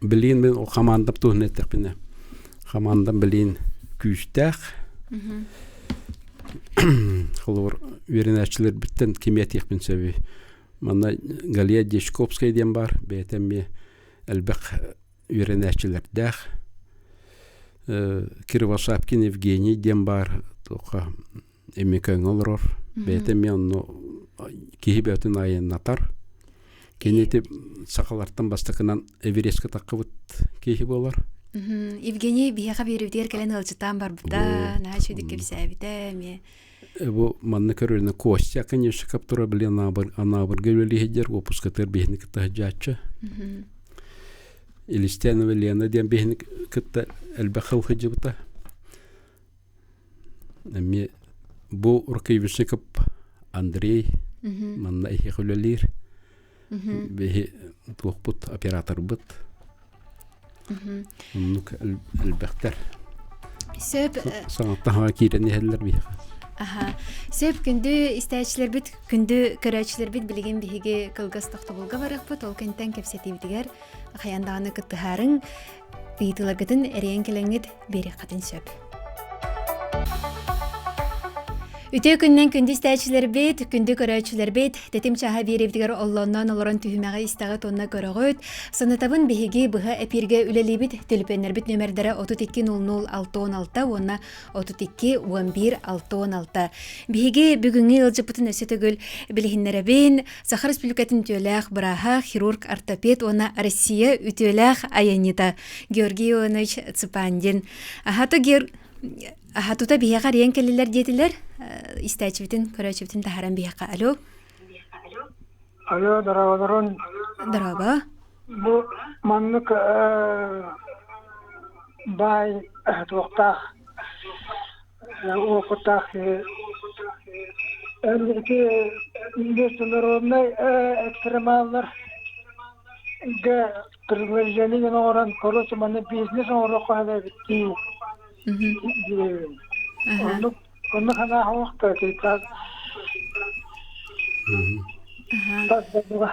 Билигин мин ол хамаандам туһунан эттэхпинэ, хамаандам билигин күүстээх. Холобур, үөрэнээччилэрбиттэн кими этиэхпин сөбүй? Манна Галия Дьячковская диэн баар, бэйэтэ эмиэ элбэх үөрэнээччилэрдээх. Кривошапкин Евгений диэн баар, туохха Өймөкөөҥҥө олорор. Бэйэтэ эмиэ онно киһи бөтүн айаннатар. Кини ити сахалартан бастакынан Эвересткэ таххыбыт киһи буолар. Евгений биһиэхэ биэрибитигэр кэлэн ыалдьытаан барбыта, наһаа үчүгүйдүк кэпсээбитэ эмиэ. Бу манна көрүнэ Костя конечно тура билен Анаабырга үлэлиһидер уопускатыгар биһини кытта сылдьааччы. Илистянова Лена диэн биһини кытта элбэх хыл сылдьыбыта. Эмиэ бу Рукевичников Андрей манна эһиэхэ үлэлиир. Биһи туохпут операторбыт. Оннук элбэхтэр. Сөп. Саҥаттан хаҥа киирэн иһэллэр биһиэхэ. Аха. Сөп күндү истээччилэрбит, күндү көрөөччүлэрбит билигин биһиги кылгас тохтобулга барыахпыт. Ол кэнтэн кэпсэтиибитигэр хайан даҕаны кыттыһаарыҥ, ыйытыыларгытын эрийэн кэлэҥҥит биэриэххитин сөп. Үтүө күннэн күндү истээччилэрбит, күндү көрөөччүлэрбит, тэтим чааһа биэриибитигэр оллонноон олорон түһүмэҕи истэҕит уонна көрөҕүт. Санатабын биһиги быһа эпииргэ үлэлиибит. Төлөпүөннэрбит нүөмэрдэрэ 32 00 66 уонна 32 11 66. Биһиги бүгүҥҥү ыалдьыппытын өссө төгүл билиһиннэрэбин. Саха Республикатын үтүөлээх бырааһа, хирург, ортопед уонна Россия үтүөлээх айанньыта Георгий Ионович Цыпандин. Аһата Геор... Аха тута биһиэхэ арыйан кэллилэр диэтилэр. Истээччибитин, көрөөччүбүтүн таһааран биһиэхэ. Алло. Алло, дорооболорун. Дорообо. Бу маннык баай туохтаах уопуттаах киһи ити международнай экстремаллар предложение оҥорон короче манна бизнес оҥоруохха сөп эбит дии диэбин. Оннук оннук санаа суох да тас дойдуга.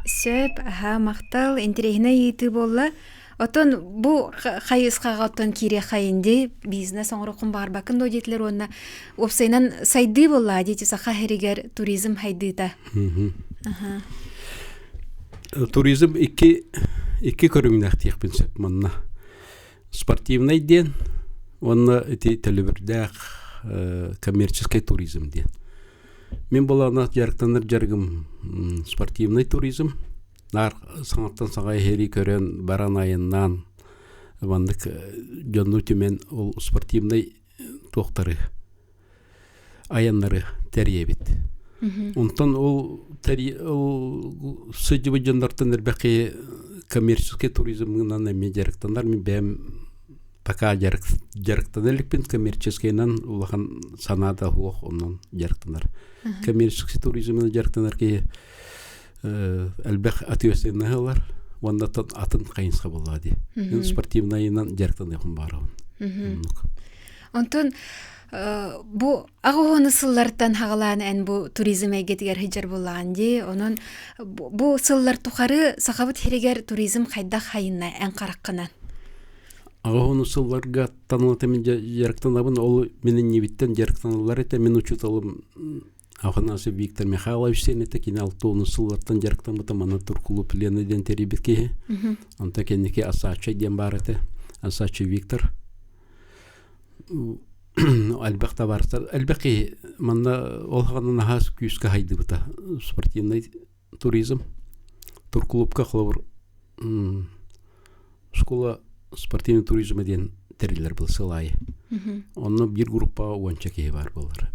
Сөп, аһаа, махтал, интэриэһинэй ыйытыы буолла. Оттон бу хайысхаҕа оттон киириэххэ инди бизнес оҥоруоххун баҕарбаккын дуо диэтилэр уонна уопсайынан сайдыы буоллаа диэти саха сиригэр туризм хайдыыта. Туризм икки икки көрүҥнээх диэхпин сөп манна. Спортивнай диэн уонна ити төлөбүрдээх коммерческий туризм диэн. Мин былааннаах дьарыктанар дьарыгым спортивный туризм. Наар саҥаттан саҥа иһэрии көрөн, баран айаннаан маннык дьонну түмэн ол спортивнай туохтары айаннары тэрийэбит. Онтон ол ол сылдьыбыт дьоннортон элбэх киһи коммерческий туризмынан эмиэ дьарыктанар. Мин бэйэм пока дьарыктана иликпин коммерческайынан улахан санаата суох онон дьарыктанар. Коммерческий туризмынан дьарыктанар киһи элбэх ответственноһы ылар уонна атын хайысха буоллаҕа дии. Мин спортивнайынан дьарыктаныахпын баарабын. Онтон бу аҕыс сыллартан хаҕалаан эн бу туризм эйгэтигэр сылдьар буоллаҕын дии. Онон бу сыллар тухары Сахабыт сиригэр туризм хайдах хайынна эн хараххынан? Аҕыс сылларга таналата мин дьарыктанабын. Ол мин иннибиттэн дьарыктаналлар этэ. Мин учууталым Афанасий Виктор Михайлович диэн этэ, кини 60 сыллартан дьарыктаммыта, манна Туркулу Лена диэн тэрийбит киһи. Онто кэнники Асача диэн баар этэ. Асача Виктор. Элбэх табаарыстар, элбэх киһи манна ол хаҕана наһаа күүскэ хайдыбыта. Спортивный туризм. Туркулупка холобур школа спортивный туризма диэн тэриллэр был сыл аайы. Онно биир группаҕа уонча киһи баар буолар.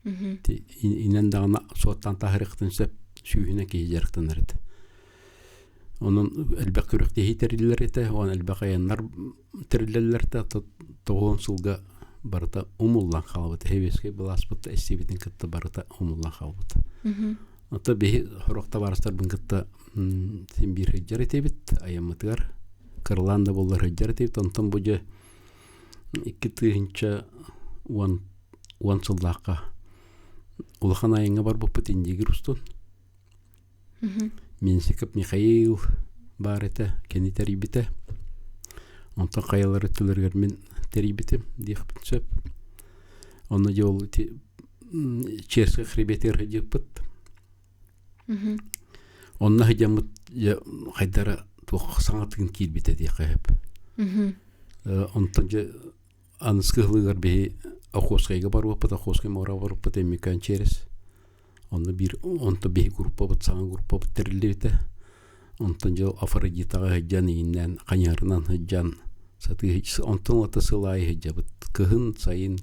Инэн даҕаны суоттаан таһырыахтын сөп сүүһүнэн киһи дьарыктанар этэ. Онон элбэх күрэхтэһии тэриллэр этэ, уон элбэх айаннар тэриллэллэр этэ. Тоҕуон сылга барыта умуллан хаалбыт. Сэбиэскэй былааспыт эстибитин кытта барыта умуллан хаалбыт. Ото биһи сорох табаарыстарбын кытта син биир сылдьар этибит айаммытыгар. Кыралаан да буоллар сылдьар этибит. Онтон бу дьэ 2010 уон сыллаахха улахан айаҥҥа барбыппыт Индигир устун. Менсиков Михаил баар этэ, кини тэрийбитэ. Онтон хайалар өттүлэригэр мин тэрийбитим диэхпин сөп. Онно дьэ ол ити Черскэй хребетигэр сылдьыппыт. Онно сылдьаммыт дьэ хайдара туох саҥатыгын киирбитэ диэххэ сөп. Онтон дьэ аныскы ыһылыгар биһи Охотскайга барбыппыт, Охотскай муораҕа барбыппыт Өймөкөөн через. Онно биир онто биһи группабыт саҥа группабыт тэриллибитэ. Онтон дьыл Афродитаҕа сылдьан ииннээн хайыһарынан сылдьан сатыы онтон ылата сыл аайы сылдьабыт. Кыһын, сайын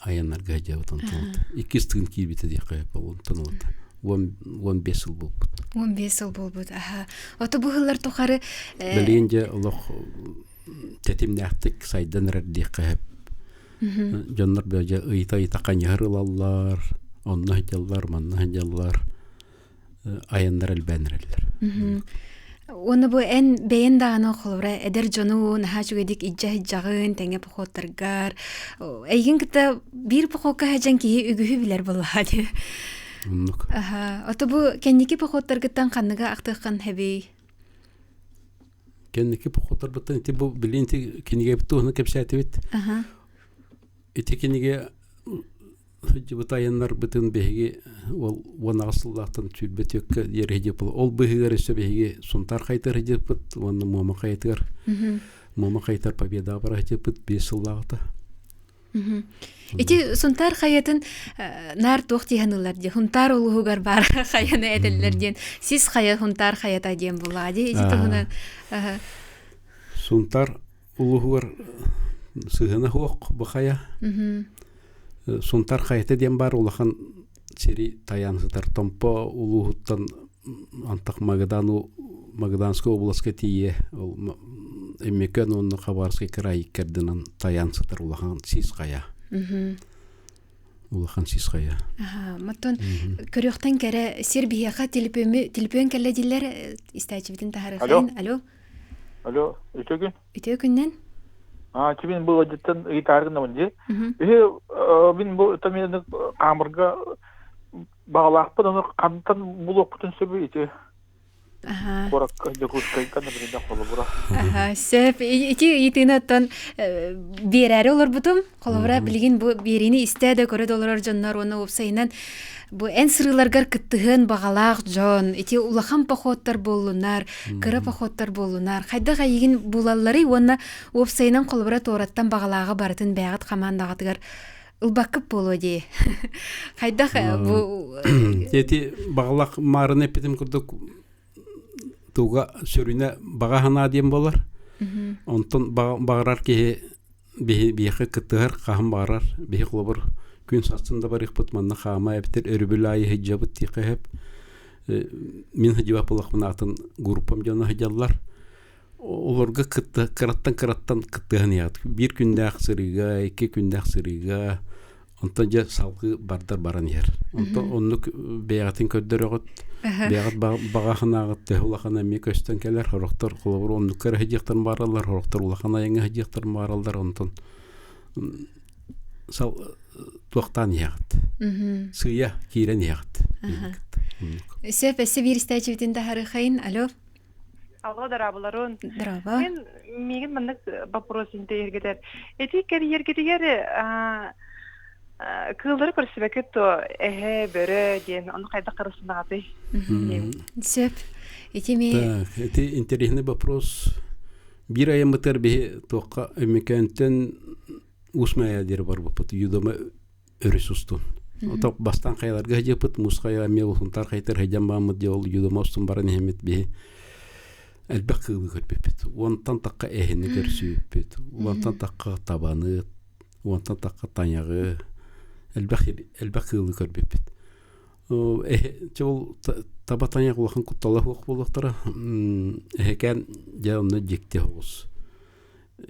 айаннарга сылдьабыт онтон ылата. Иккис тыын киирбитэ диэххэ сөп онтон ылата. 15 сыл буолбут. 15 сыл буолбут. Аха. Ото бу сыллар тухары Билигин дьэ олох тэтимнээхтик сайдан эрэр диэххэ сөп. Дьоннор бөдьө ыйыта-ыйыта хайыһар ылаллар, онно сылдьаллар, манна сылдьаллар, айаннар элбээн эрэллэр. Уонна бу эн бэйэн даҕаны холобура эдэр дьону наһаа үчүгэйдик илдьэ сылдьаҕын, тэҥэ походтаргар. Эйигин кытта биир походка сылдьан киһи үгүһү билэр буоллаҕа дии. Оннук. Аха. Ото бу кэнники походтаргыттан ханныгы ахтыаххын сөбүй? Кэнники походтарбыттан ити бу билин ити кинигэбит туһунан кэпсээтибит. Ити кинигэ сылдьыбыт айаннарбытын биһиги ол 18 сыллаахтан 24 диэри сылдьыппыт. Ол быһыгар өссө биһиги Сунтаар хайытыгар сылдьыппыт уонна Муома хайытыгар Муома хайытар Победаҕа бара сылдьыппыт 5 сыллааҕыта. Ити Сунтаар хайатын наар туох дии саныыллар дии Хунтаар улууһугар баар хайаны этэллэр диэн сис хайа Хунтаар хайата диэн булаа дии ити туһунан Сунтаар улууһугар сыһыана суох бу хайа. Сунтаар хайата диэн баар улахан сири тайаан сытар Томпо улууһуттан антах Магадан Магаданскай областка тиийэ ол Өймөкөөн уонна Хабаровскай кыраай иккэрдинэн тайаан сытар улахан сис хайа. Улахан сис хайа. Оттон көрүөхтэн кэрэ сир биһиэхэ телепүөмү телепүөн кэллэ дииллэр истээччибитин таһаарыахайын. Алло. Алло, үтүө күн. Үтүө күннэн. А, мин бу ыалдьыттан ыйытааргынабын дии. Үһү мин бу тамины хаамырга баҕалаахпын, ону хантан булуохпутун сөбүй ити? Куоракка Дьокуускайга например холобура. Сөп. Ити ыйытыыны оттон биэрээри олорбутум. Холобура билигин бу биэриини истэ да көрө да олорор дьоннор уонна уопсайынан бу эн сырыыларгар кыттыһыан баҕалаах дьон, ити улахан походтар буоллунар, кыра походтар буоллунар, хайдах эйигин булалларый уонна уопсайынан холобура туораттан баҕалааҕы барытын бэйэҕит хамаандаҕытыгар ылбаккыт буолуо дии. Хайдах бу Ити баҕалаах маарына эппитим курдук туга сүрүнэ баҕа санаа диэн буолар. Онтон баҕарар киһи биһиэхэ кыттыһар хаһан баҕарар биһи холобур күн сарсын да барыахпыт манна хаама эбэтэр өрөбүл аайы сылдьабыт диэххэ сөп мин сылдьыбат буоллахпына атын группам дьоно сылдьаллар олорго кытта кыраттан кыраттан кыттыһан иһэҕит биир күннээх сырыыга икки күннээх сырыыга Онтон дьэ салгыы бардар баран иһэр. Онтон оннук бэйэҕитин көрдөрөҕүт, бэйэҕит баҕа санааҕыт төһө улахан эмиэ көстөн кэлэр. Сорохтор холобур оннукка эрэ сылдьыахтарын баараллар, сорохтор улахан айаҥҥа сылдьыахтарын баараллар. Онтон сал туохтаан иһэҕит. Сыыйа киирэн иһэҕит. Сөп, өссө биир истээччибитин таһаарыахайын. Алло. Алло, дорооболорун. Дорообо. Мен миигин маннык вопрос интэйэргитэр. Эти кэрийэргитигэр кыыллары көрсүбэккит то эһэ, бөрө диэн ону хайдах харысынаҕытый? Сөп. Ити ми Так, ити интересный вопрос. Биир айаммытыгар биһи туохха Өймөкөөнтөн Уус Майа диэри барбыппыт. Юдома өрүс устун. Ото бастаан хайаларга сылдьыппыт, муус хайа эмиэ Сунтаар хайатыгар сылдьан бааммыт дьэ ол Юдома устун баран иһэммит биһи элбэх кыылы көрбүппүт. Уонтан тахха эһини көрсүбүппүт, уонтан тахха табаны, уонтан тахха тайаҕы, элбэх элбэх кыылы көрбүппүт. Эһэ чэ ол таба тайах улахан куттала суох буолуохтара. Эһэкээн дьэ онно дьикти соҕус.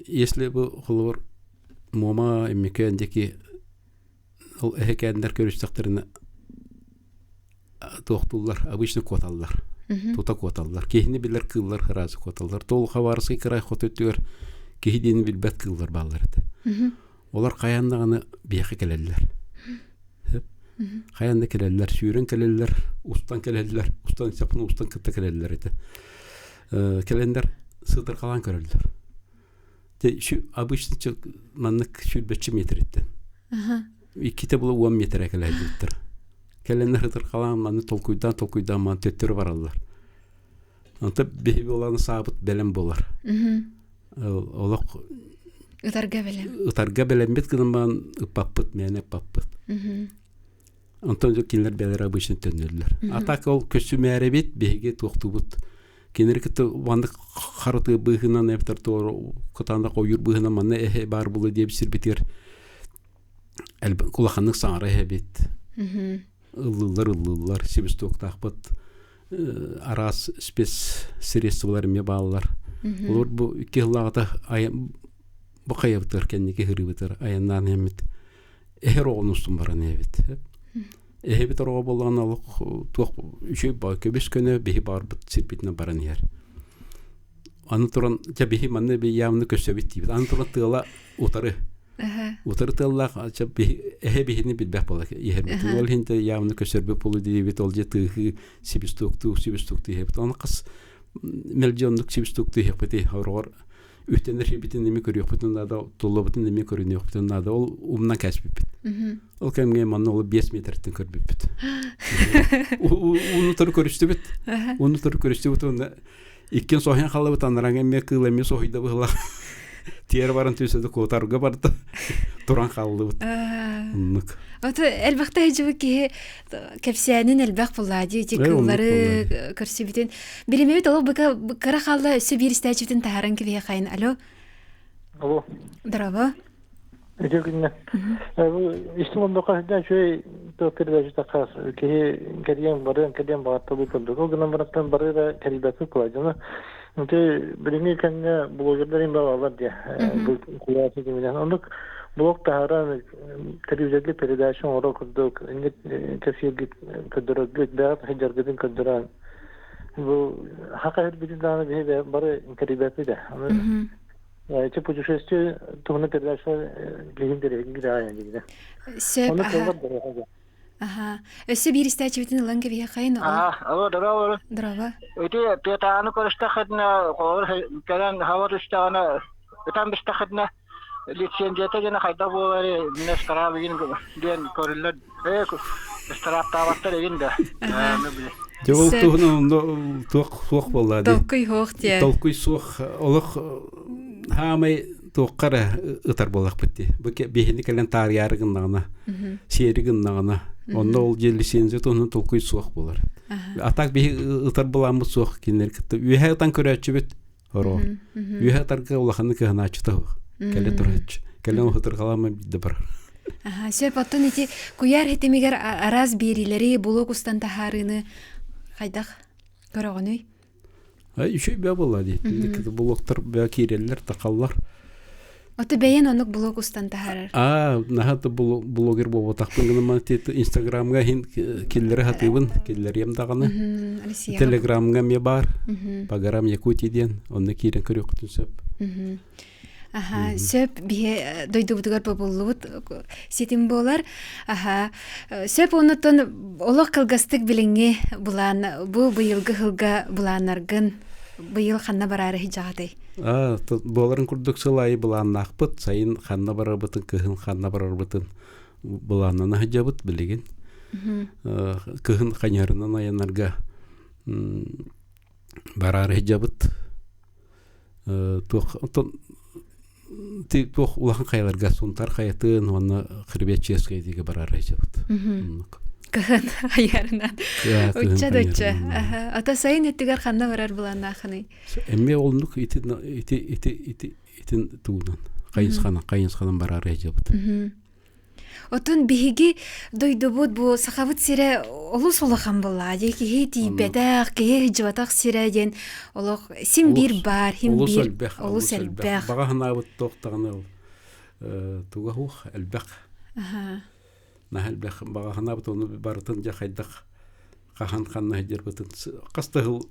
Если бу холобур Муома Өймөкөөн диэки ол эһэкээннэр көрүстэхтэринэ туохтууллар обычно куоталлар тута куоталлар киһини билэр кыыллар сразу куоталлар то Хабаровскай кыраай хоту өттүгэр киһи диэни билбэт кыыллар бааллар этэ олор хайаан даҕаны биһиэхэ кэлэллэр хайаан да кэлэллэр сүүрэн кэлэллэр устан кэлэллэр устан сапын устан кытта кэлэллэр этэ кэлэннэр сытырҕалаан көрөллөр Обычно маннык сүүрбэччэ метриттэн. Иккитэ була уон метрэ кэлэйдиттэр. Кэлэннэр ытырхалаан маны толкуйдаан толкуйдаан маан төттөрү бараллар. Онто биһиги оланы саабыт бэлэм буолар. Олох Ытарга бэлэм. Ытарга бэлэммит гынан баран ыппаппыт, мээнэ ыппаппыт. Онтон кинилэр бэйэлэрэ обычно төннөллөр. А так ол көссүмээрэбит, биһиги туохтуубут. Кинилэри кытта маннык харытыы быыһынан эбэтэр кытаанах ойуур быыһынан манна эһэ баар буолуо диэбит сирбитигэр улаханнык саҥара иһэбит. Ыллыыллар ыллыыллар, себестоктаахпыт араас спец средстволар эмиэ бааллар. Олор бу икки сыллааҕыта бу хайабытыгар кэнники сырыыбытыгар айаннаан иһэммит эһэр оҕону устун баран иһэбит. Эһэбит ороҕо буоллаҕына олох туох үчүгэй баа көбүс көнө биһи баарбыт сирбитинэн баран иһэр. Аны туран дьэ биһи манна явно көрсөбүт диибит. Аны туран тыала утары. Утары тыаллаах дьэ биһи эһэ биһини билбэх буола иһэрбит. Ол иһин явно көсөрбүт буолу диибит. Ол дьэ тыыһыы сибистуктуу сибистуктуу иһэбит. Оны хас мэлдьи оннук сибистуктуу иһэхпит ороҕор үтэнэр сирбитин эмиэ көрүөхпүтүн наада, туллабытын эмиэ көрүнүөхпүтүн наада. Ол умнан кээспиппит. Ол кэмҥэ манна ол 5 метртэн көрбүппүт. Уну туру көрүстүбүт. Уну туру көрүстүбүт уонна иккин соһуйан хааллыбыт анараҥа эмиэ кыыл эмиэ соһуйда быһыылаах. Тиэрэ баран түстэ да куотарга барда. Туран хааллыбыт. Оннук. Ото элбэхтэ сылдьыбыт киһи кэпсээнин элбэх буллаа дии ити кыыллары көрсүбүтүн. Биримэбит олох быка кыра хаалла өссө биир истээччибитин таһааран кэбиһиэхайын. Алло. Алло. Здорово. Үтүө күннэ. Бу истим оннука сылдьан үчүгэй туох передача таххас киһи кэрийэн барыан кэлиэн баҕатталыы курдук. Ол гынан барантан бары да кэрийбэппит буолар дьоно. Ити билиҥҥи кэмҥэ блогердар им балалар диye. Бу куйаар ситиминэн. Оннук блог таһааран телевизорга передача оҥоро курдук инник кэпсииргит көрдөрөргүт бэҕэт сылдьаргытын көрдөрөн бу хака ирбитин даҕаны биһи бары кэрийбэппит ээ. Эти путешествие туһунан передача билигин билигин билигин Сөп, аха. Аха. Өссө биир истээччибитин ылан кэбиһиэххэйин. Алло, здорово. Здорово. Ити Петааны көрүстэххитинэ, холобур кэлэн хаба түстэҕинэ, ытан бистэххитинэ, лицензията диэн хайдах буоларый, мин ыстараап игин диэн көрүллэр. Ээ, ыстарааптаабаттар игин да. Дьэ ол туһунан онно туох суох буолла дии. Толкуй суох диэ. Толкуй суох. Олох хаамай туохха эрэ ытар буоллахпыт дии. Бу биһини кэлэн таарыйаары гыннаҕына, сиэри гыннаҕына, онно ол дьиэ лицензия туһунан толкуй суох буолар. А так биһи ытар былааммыт суох кинилэр кытта. Үөһэ ытан көрөөччүбүт ороо. Үөһэ ытарга улаханнык кыһанааччыта суох. Кэлэ турааччы. Кэлэн уһутурҕалаама биирдэ барар. Аха, сөп оттон ити куйаар хитимигэр араас биэриилэри булуок устан таһаарыыны хайдах көрөҕүнүй? Үчүгэй бөҕө буолла дии. Блоктар бөҕө киирэллэр, тахаллар. Ото бэйэн оннук блог устан таһаарар. Аа, наһаа да блогер буолбатахпын гынан Инстаграмҥа иһин киллэри сатыыбын, киллэриэм даҕаны. Телеграмҥа эмиэ баар. Пагарам Якутия диэн, онно киирэн көрүөххүтүн сөп. Аха, сөп биһи дойдубутугар бобуллубут ситим буолар. Аха, сөп оннуттан олох кылгастык билиҥҥи былаан бу быйылгы сылга былааннаргын быйыл ханна бараары сылдьаҕытый? Аа, буоларын курдук сыл аайы былааннаахпыт. Сайын ханна барарбытын, кыһын ханна барарбытын былааннана сылдьабыт билигин. Кыһын хайыһарынан айаннарга бараары сылдьабыт. Туох онтон туох улахан хайаларга Сунтар хайатын уонна Хребет Чешскэй диэки бараары сылдьабыт. Кыһын хайарынан. Учча да учча. Ата сайын өттүгэр ханна барар былааннаахыный? Эмиэ оннук ити ити ити ити итин тугунан хайысханан хайысханан бараары сылдьабыт. Оттон биһиги дойдубут бу Сахабыт сирэ олус улахан буоллаҕа дии киһи тиийбэтэх, киһи сылдьыбатах сирэ диэн олох син биир баар, син олус биир элбэх, олус элбэх. Баҕа санаабыт туох даҕаны ол туга суох элбэх. Наһаа элбэх баҕа санаабыт ону барытын дьэ хайдах хаһан ханна сылдьарбытын хас да сыл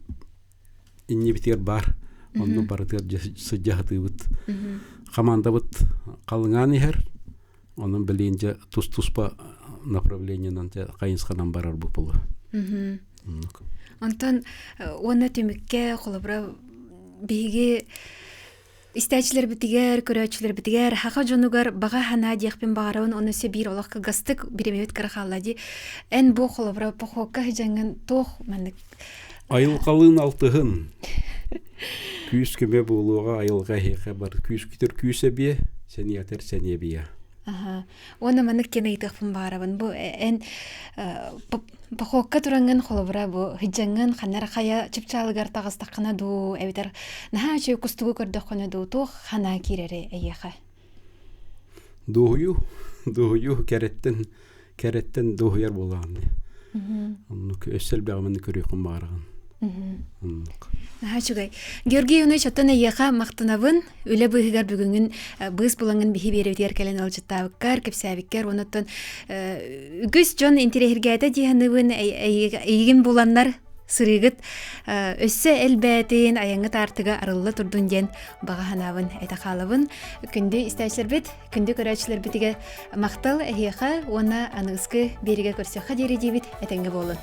иннибитигэр баар. Онно барытыгар сылдьа сатыыбыт. Хамаандабыт халыҥаан иһэр. Онон билигин дьэ тус-туспа направлениенан дьэ хайысханан барар буолла. Онтон уонна түмүккэ холобура биһиги истээччилэрбитигэр, көрөөччүлэрбитигэр хаха дьонугар баҕа санаа диэхпин баҕарабын, ону өссө биир олох кылгастык биримэбит кыра хаалла дии. Эн бу холобура похуокка сыдьаҥҥын туох маннык Айылҕалыын алтыһын. Күүс көмө буолуоҕа айылҕа эһиэхэ бар күүскүтүр күүс эбиэ. Сэниэтэр сэниэбийэ. Аха. Уонна маннык киэн ыйытыахпын баҕарабын. Бу эн похуокка тураҥҥын холобура бу сыдьаҥҥын ханна эрэ хайа чыпчаалыгар таҕыстаххына дуу эбэтэр наһаа үчүгэй кустугу көрдөххүнэ дуу туох санаа киирэрий эйиэхэ? Дуоһуйуу, дуоһуйуу кэрэттэн кэрэттэн дуоһуйар буолаҕын дии. Оннук өссө элбэҕи манна көрүөххүн баҕараҕын. Оннук. Наһаа үчүгэй. Георгий Иванович, оттон эйиэхэ махтанабын. Үлэ быыһыгар бүгүҥҥүн быыс булаҥҥын биһи биэрэбитигэр кэлэн ыалдьыттаабыккар, кэпсээбиккэр уонна оттон үгүс дьон интириэһиргээтэ дии саныыбын. Эйигин буланнар сырыыгыт өссө элбээтин, айаҥҥыт аартыга арылла турдун диэн баҕа санаабын этэ хаалабын. Күндү истээччилэрбит, күндү көрөөччүлэрбитигэр махтал эһиэхэ уонна аныгыскы биэригэ көрсүөххэ диэри диибит этэҥҥэ буолун.